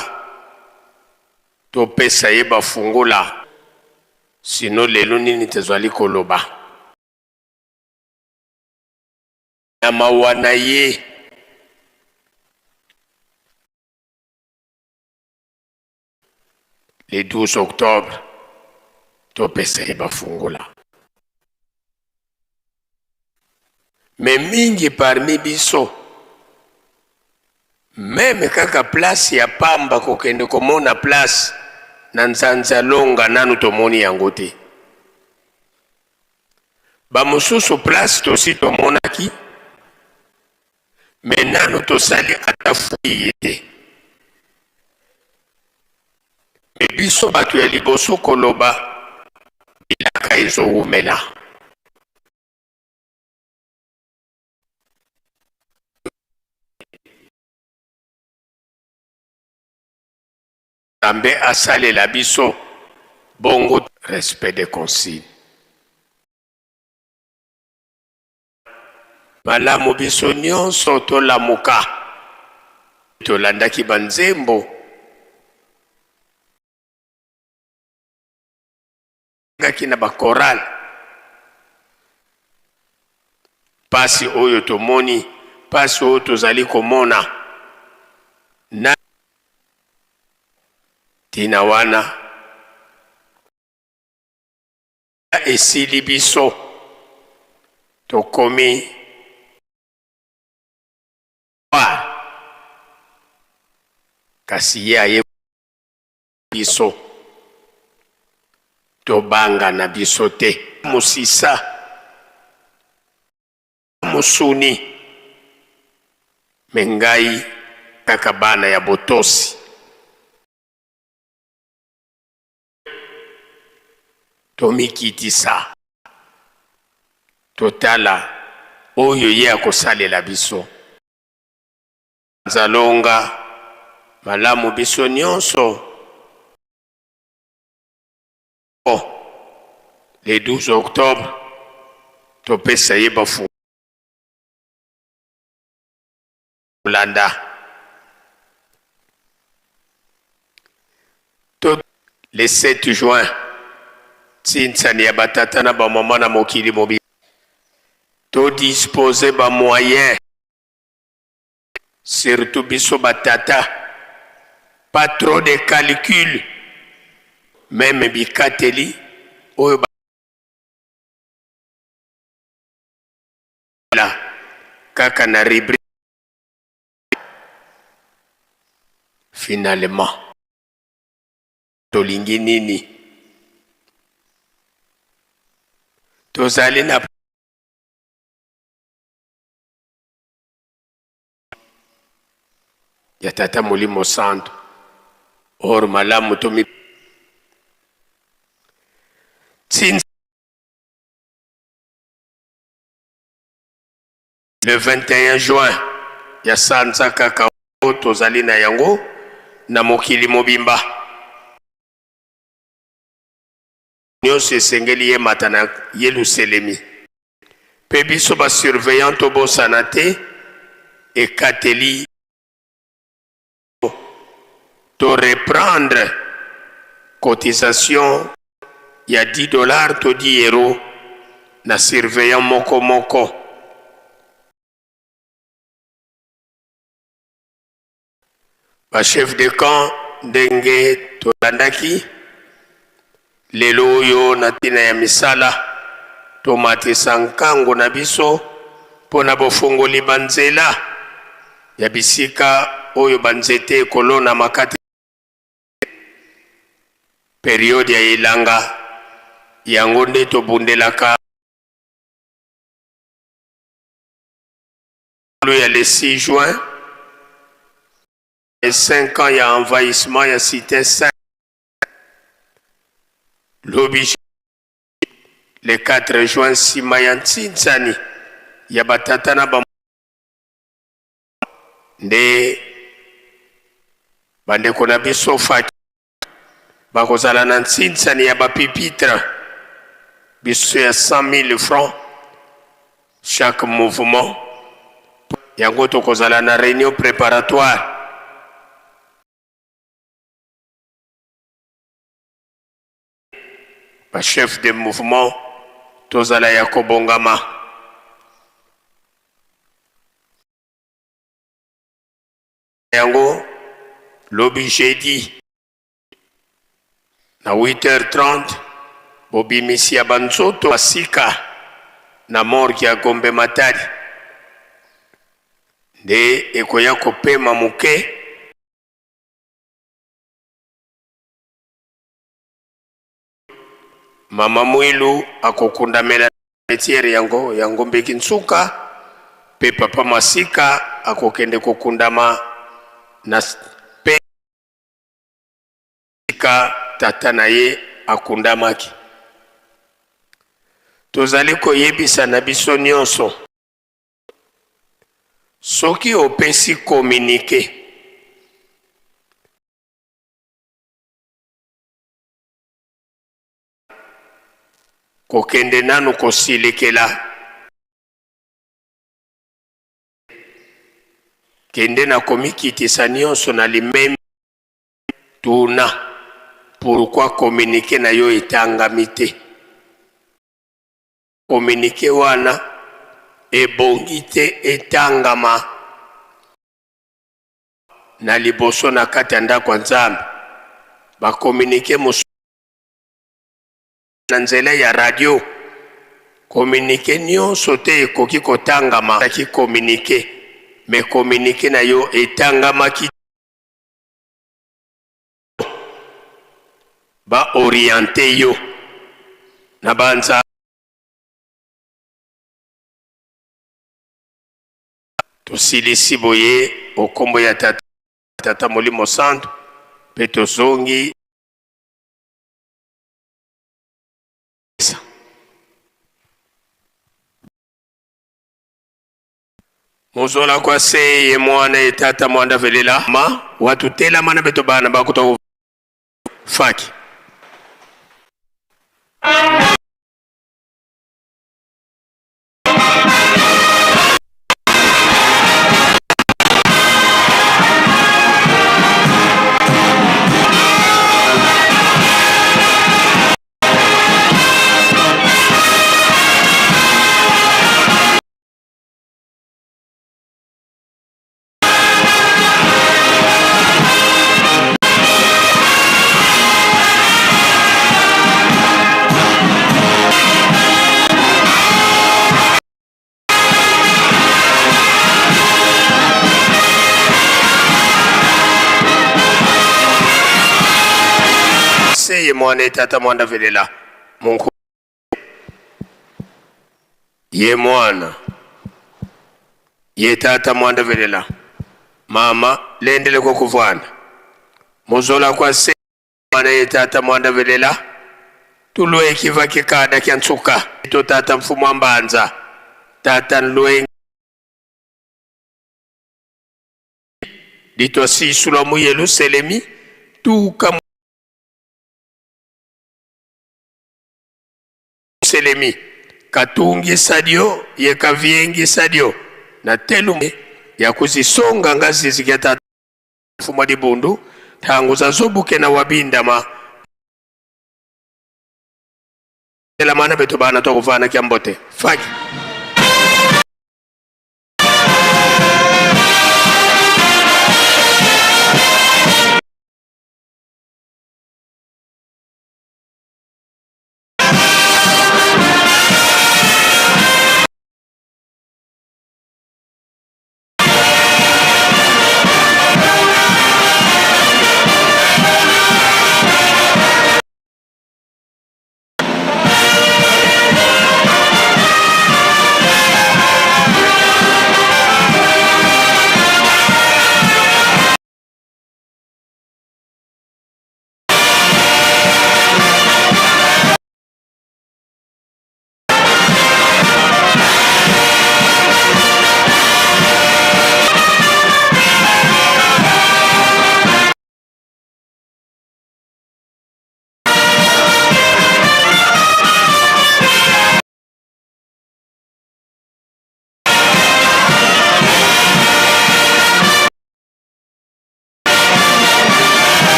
topesa ye bafungola, sino lelo nini tozali koloba? Na mawa na ye. Le 12 octobre, topesa ye bafungola. Mais mingi parmi biso, meme kaka place ya pamba kokende komona place na Nzanzalonga nanu tomoni yango te. Ba mosusu place tosi tomonaki mais nanu tosali ata fouille te. Mais biso bato ya liboso koloba bilaka ezowumela. Nzambe asalela biso bongo respect des consignes. Malamu biso nionso tolamuka. Tolandaki ba nzembo. Ngaki na ba chorale. Pasi oyo tomoni, pasi oyo tozali komona na tina wana esili biso tokomi kasi ye aye biso tobanga na biso te mosisa mosuni me ngai kaka bana ya botosi tomikitisa totala oyo ye akosalela biso Nzalonga malamu biso nionso oh, le 12 octobre topesa ye bafulanda to le 7 juin tinsani ya batata na bamama na mokili mobimba to dispose ba moyen Surtout biso ba tata pas trop de calcul meme bikateli oyo ba la kaka na rubrique. Finalement tolingi nini? Tozali na ya Tata Molimo Santo or malamu tomi Le 21 juin ya sanza kaka oyo tozali na yango na mokili mobimba nyonso esengeli yemata na Yeluselemi mpe biso ba surveillant tobosana te ekateli to reprendre cotisation ya 10 dollars to 10 euros na surveillant moko moko. Ba chef de camp ndenge tolandaki lelo oyo na ntina ya misala tomatisa nkango na biso mpo na bofongoli banzela ya bisika oyo banzete ekolonama kati periode ya elanga yango nde tobundelaka ya le 6 juin et 5 ans ya envahissement ya cité saint lobi le 4 juin nsima ya ntsinsani ya batata na ba nde bandeko na biso faki bakozala na ntsinsani ya bapipitre biso ya 100 000 francs chaque mouvement yango tokozala na réunion préparatoire ba chef de mouvement tozala ya kobongama yango lobi jeudi na 8h30 bobimisi ya banzoto ya sika na morgue ya Gombe Matadi nde ekoya kopema moke. Mama Mwilu akokundamela cimetière yango ya Ngombe Kinsuka mpe Papa Masika akokende kokundama na pe esika tata na ye akundamaki. Tozali koyebisa na biso nyonso, soki opesi communique Kokende nanu kosilikela. Kende na komikitisa nionso na limemia tuna pourquoi communique na yo etangami te. Communique wana ebongi te etangama na liboso na kati ya ndako ya Nzambe. Ba communique mosusu na nzela ya radio communique nionso te ekoki kotangama ki communique mais communique na yo etangamaki ba oriente yo na banza tosilisi boye okombo ya tata tata molimo santu mpe tozongi Muzola kwa seye mwana etata mwanda velela ma watu tela mana beto bana bakuta faki. Ye mwana ye tata mwanda velela munku ye mwana ye tata mwanda velela mama lendele ko kuvwana muzola kwa se mwana ye tata mwanda velela tulwe kiva kikada kya ntsuka to tata mfumu wa mbanza tata nlwe litwasisulwa mu Yelusalemi tuka Selemi katungisa dio ye kaviengisa dio na telu ya kuzisonga ngazi zikia tata mfumu wa dibundu tangu zazobuke na wabindama ela mana beto bana tokuvana kya mbote faki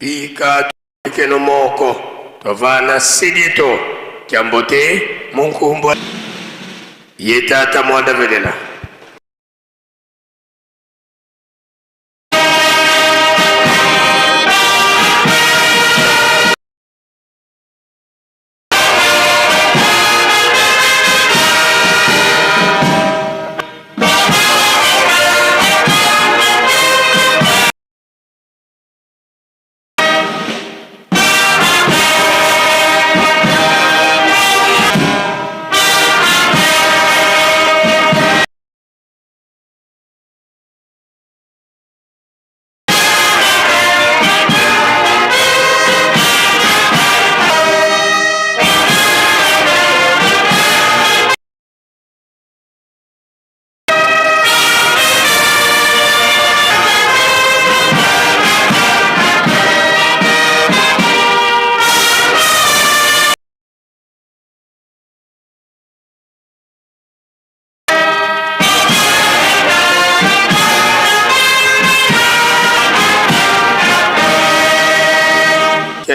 Bika keno moko tovana sidito kyambote munkumbwa ye tata mwanda velela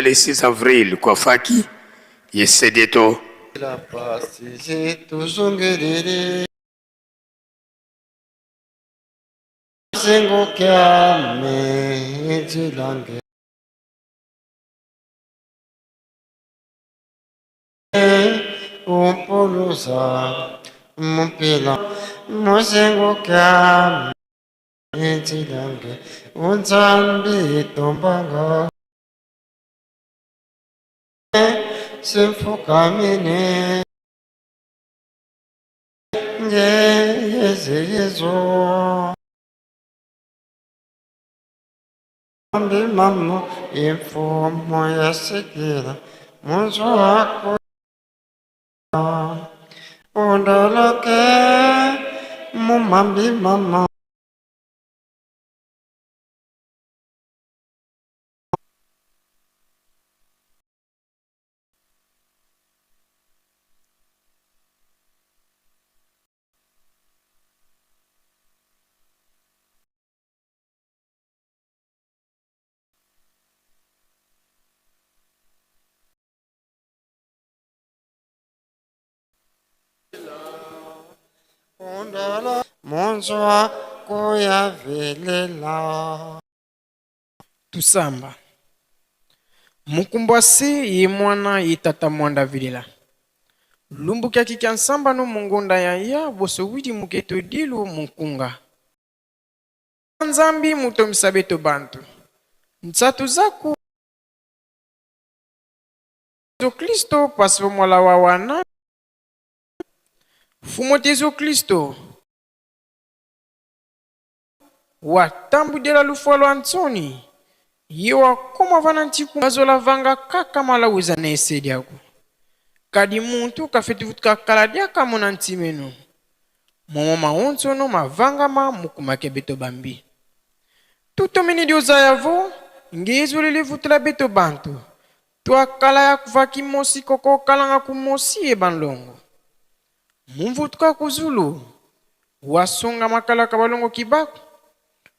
Le 6 avril kwa faki yesedeto La pasi tuzongelele sengokyame jilange umpuluza mupila musengokyame jilange unzambi tombanga simfukamine ngeyezeyezo mbi mamo imfumo yasikila munzu wako undoloke mumambi mama munzwa kuyavelela Tusamba mukumbwasi ye mwana ye tata mwanda vilela lumbukiaki kya nsamba no mungonda ya ya boso widi muketo dilu munkunga. Nzambi mutomisa beto bantu. Nsatu zaku Yesu Kristo pasi bomwala wa wana. Fumu Yesu Kristo watambudela lufwa lwa nsoni ye wakoma vana ntiku bazola vanga kaka malawuza na esedi yako kadi muntu kafetuvutuka kala diaka mona ntimenu momo maonsono mavangama mukumake beto bambi tutomini dioza yavo ngezo lilivutula beto bantu twakala ya kuvaki mosi koko kalanga kumosi ye banlongo mumvutuka kuzulu wasonga makala ka balongo kibaku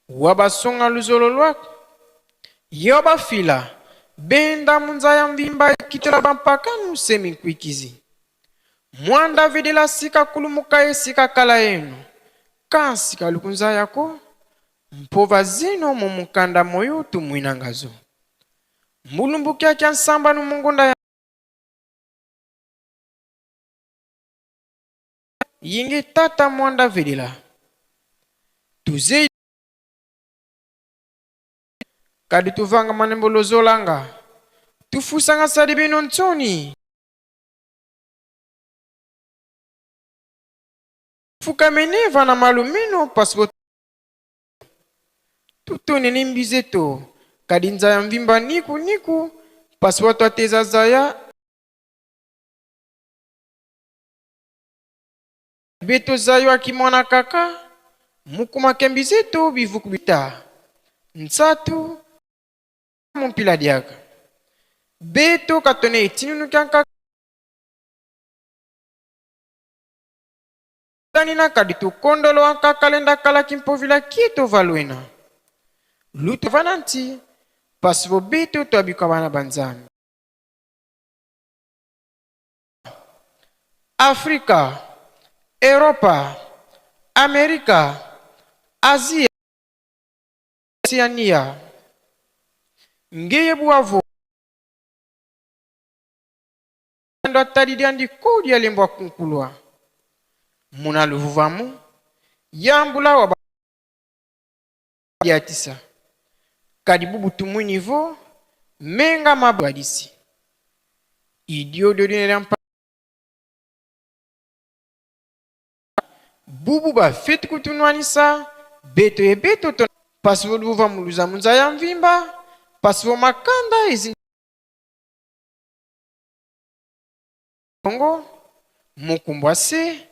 wabasonga luzolo lwako ye wabafila benda munza ya mvimba ekitela bampakanu semi nkwikizi mwanda vedela sika kulumuka esika kala yenu kansi kalukunza yako mpova zino mu mukanda moyo tumwinangazo mbulumbukia kya nsamba nu mungonda ya yinge tata mwanda vedela tuze kadi tuvanga manembo lozolanga tufusanga sadi bino ntsoni fukameneva na malumino pasipo tutonene mbizeto kadi nzaya mvimba niku niku pasipo twateza zaya beto zayo akimwana kaka mukumake mbizeto bivuku bita nsatu mumpila diaka beto katone etinunu kyanka tanina kadi tukondolo ankakalenda kala kimpovila kieto valwena lutu vana nti pasi vo beto twabika bana ba Nzambi. Afrika, Europa, Amerika, Asia, Oceania ngeye bwavo ndo atali andi kodi alembwa kunkulwa muna luvuvamu yambula wa diatisa kadi bubu tumwinivo menga mabwadisi idio dodinela mpa bubu bafeti kutunwanisa beto ye beto to pasi vo luvuva muluza munza ya mvimba pasi vo makanda ezi bongo mukumbwa se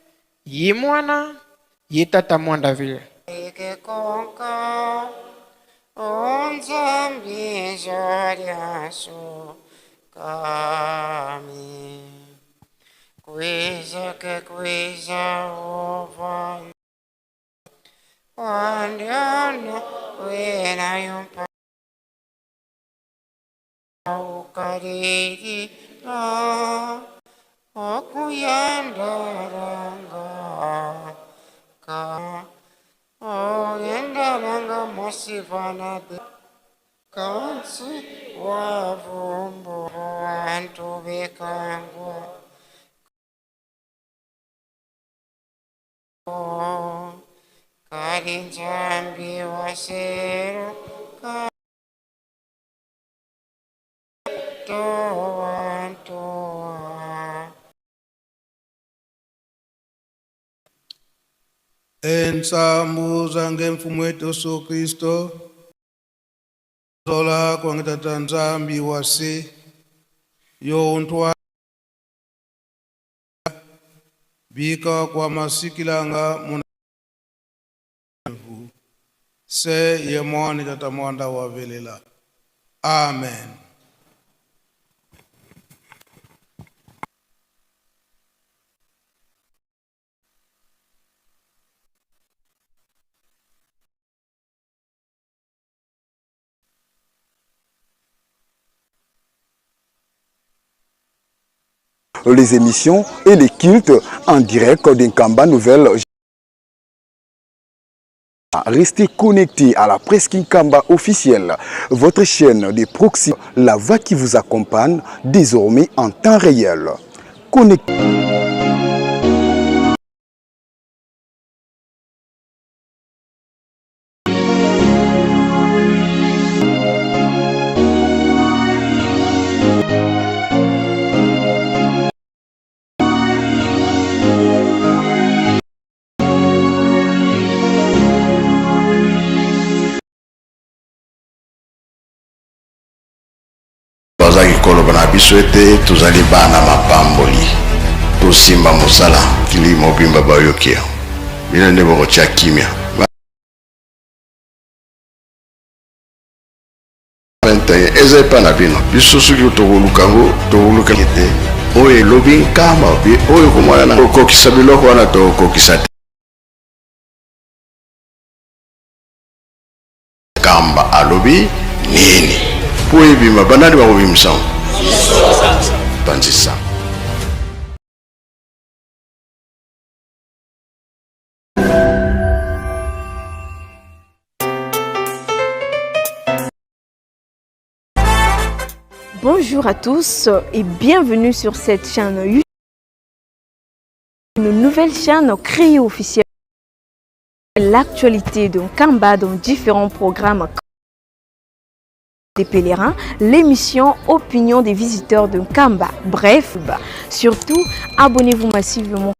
ye mwana ye tata mwanda vile Ikekonka unzambi jariasu kami kwiza ke kwiza ova wandiano wena yumpa ukariri la okuyendaranga ka oyendaranga mosivana be kansi wavumbo vantu bekangwa karinzambi wasero katowantoa Ensambu zange mfumu wetu Yesu Kristo zola kwangitata Nzambi wasi yontwa bika kwa masikilanga muna se yemwani tata mwanda wa velela. Amen. Les émissions et les cultes en direct d'Nkamba Nouvelle. Restez connectés à la presse Nkamba officielle, votre chaîne de proxy, la voix qui vous accompagne désormais en temps réel. Connectez. biso ete tozali bana mapamboli. Tosimba mosala kili mobimba bayoki yango. Bino nde bokotia kimia. 21 eza epai na bino. Biso soki tokoluka yango, tokoluka te oyo elobi nkamba oyo komona na kokokisa biloko wana, tokokokisa te. Kamba alobi nini mpo ebima? Banani bakobimisa yango? Panzisa. Bonjour à tous et bienvenue sur cette chaîne YouTube, une nouvelle chaîne créée officiellement. L'actualité de Nkamba dans différents programmes des pèlerins, l'émission Opinion des visiteurs de Nkamba. Bref, surtout, abonnez-vous massivement.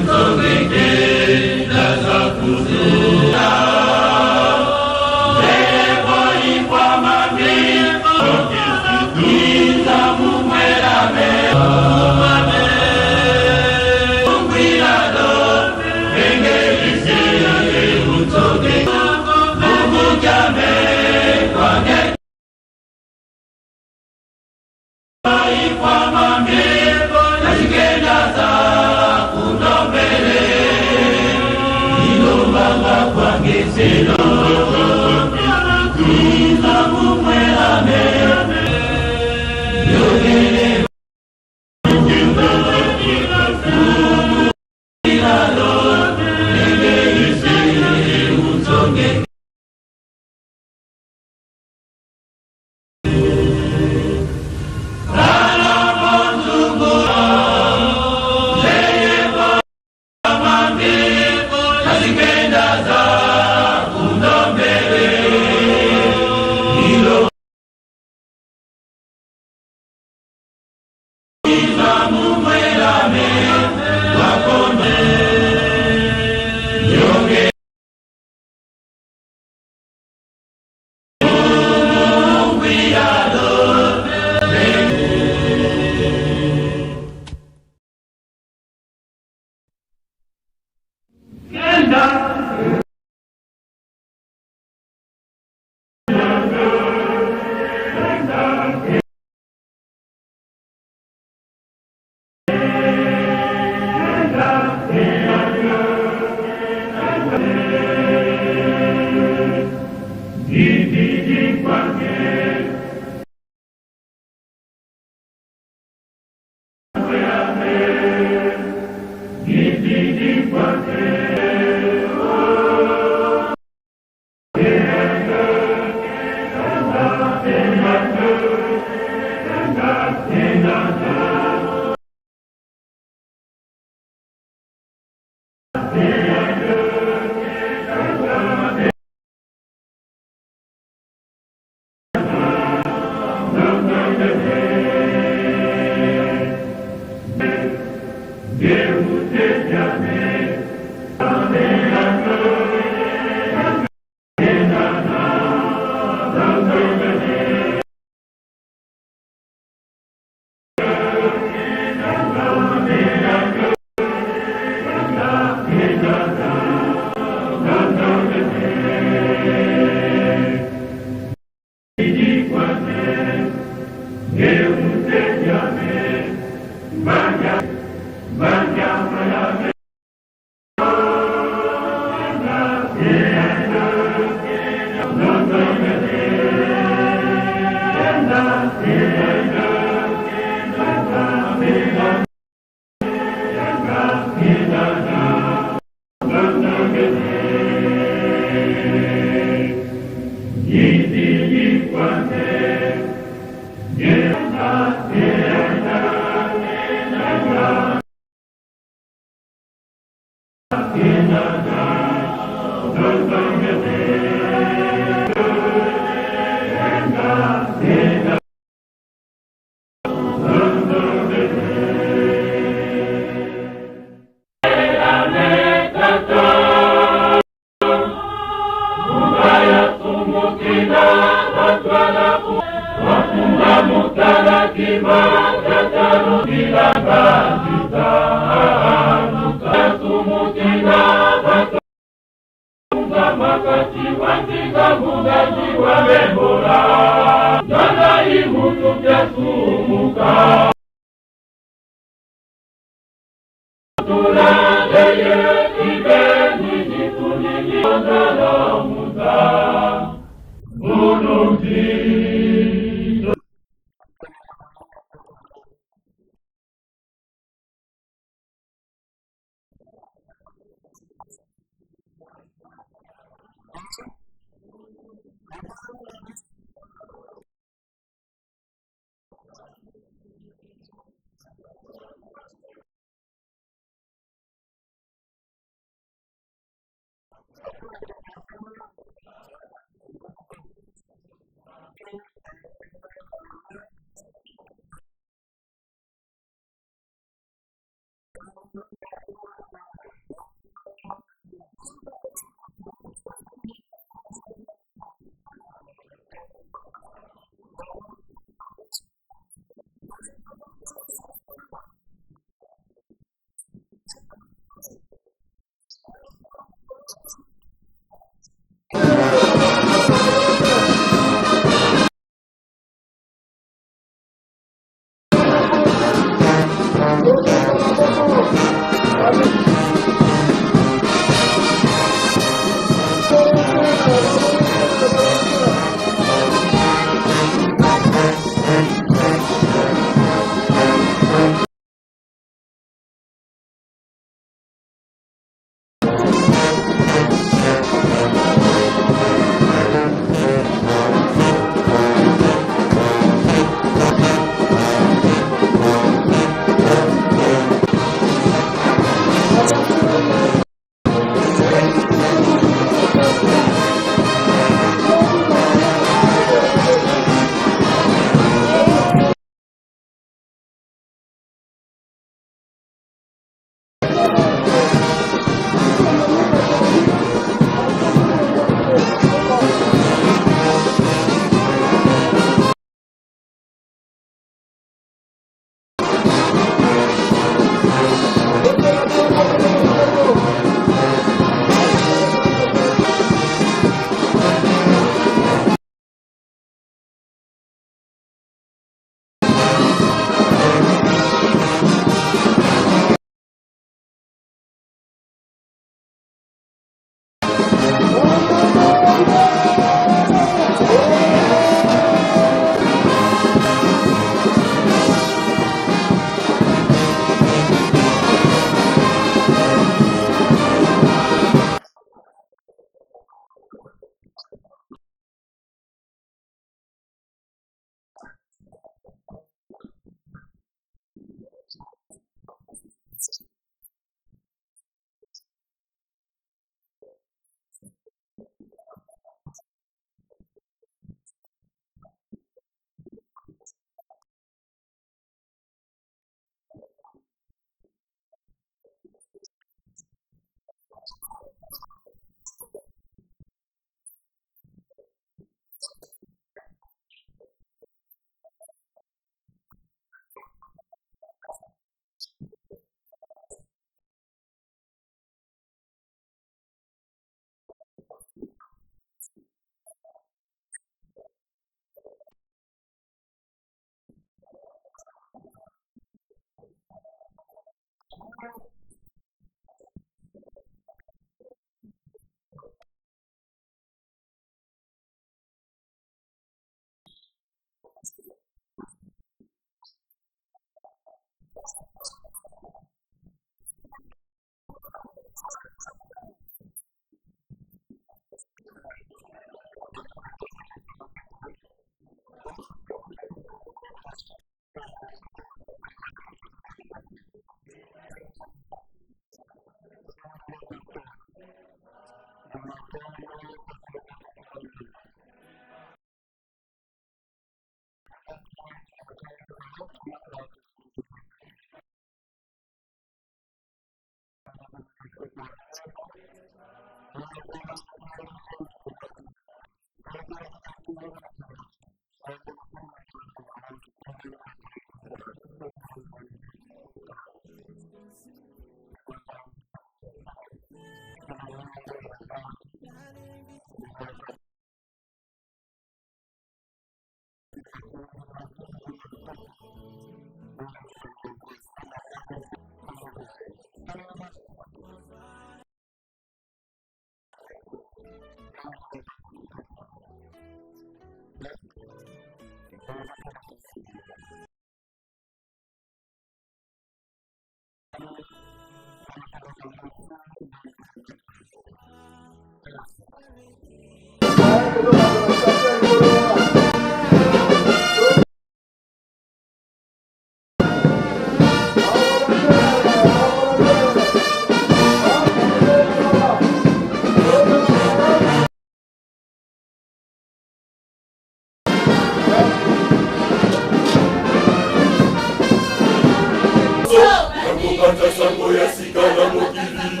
Nakopanza sango ya sika na mokili.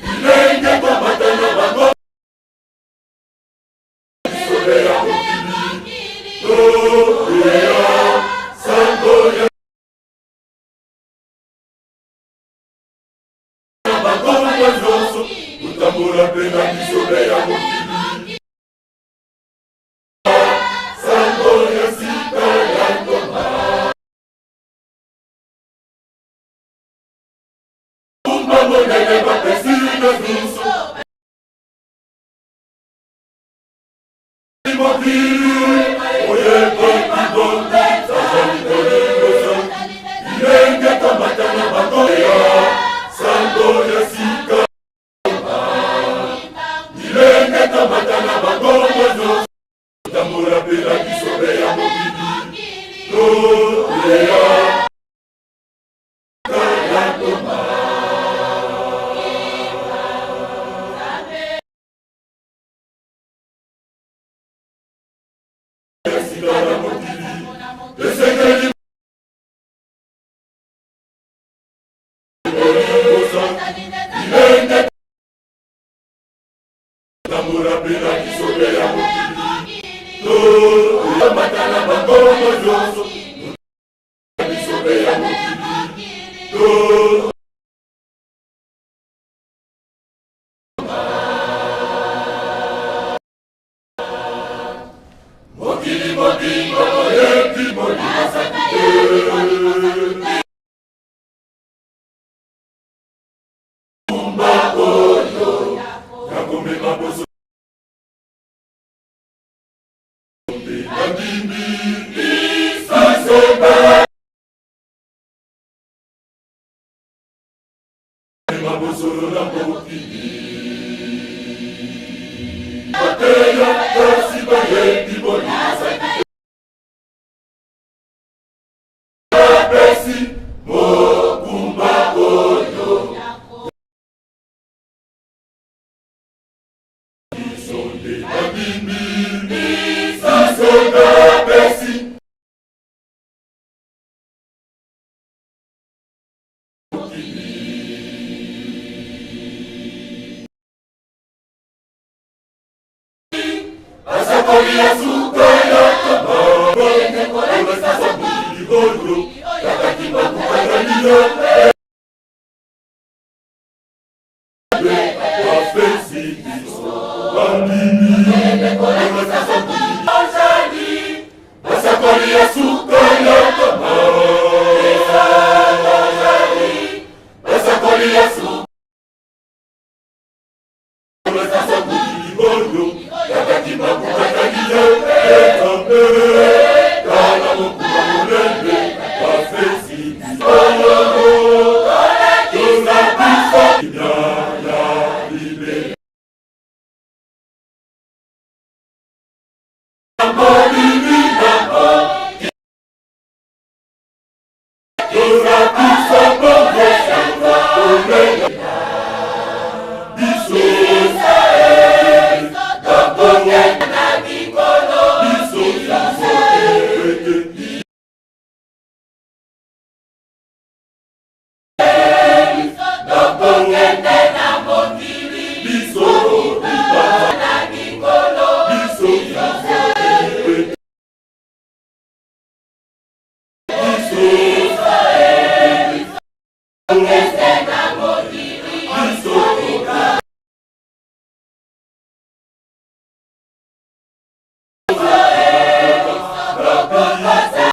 Bilenge komata na bango bisobe ya mokili toteya sango ya bango nyonso kotambola mpe na bisobe ya mokili sango ya sika ya ngoma Kumba monene bapesi na biso mokili oyekoki bongo azali kolingoso bilenge komata na bango ya sango ya sika bilenge komata na bango nyonso tambola mpe na bisobe ya mokili toteya Esengeli bilenge tambola mpe na bisobe ya mokili tomata na bangongo nyonso bisobe ya mokili to mokili mobimba boyebi molimo santu te Mokumba oyo ya komema boso mpe bandimi biso bamema bosolo na mokili bateya kasi bayebi molimo santu te Apesi mokumba oyo biso nde bandimi biso bapesi Basakoli ya suka ya oyo kakaki bakukangaliyo bapesi biso bandimi. oyo, Tata Kimbangu, Tata Nzambe.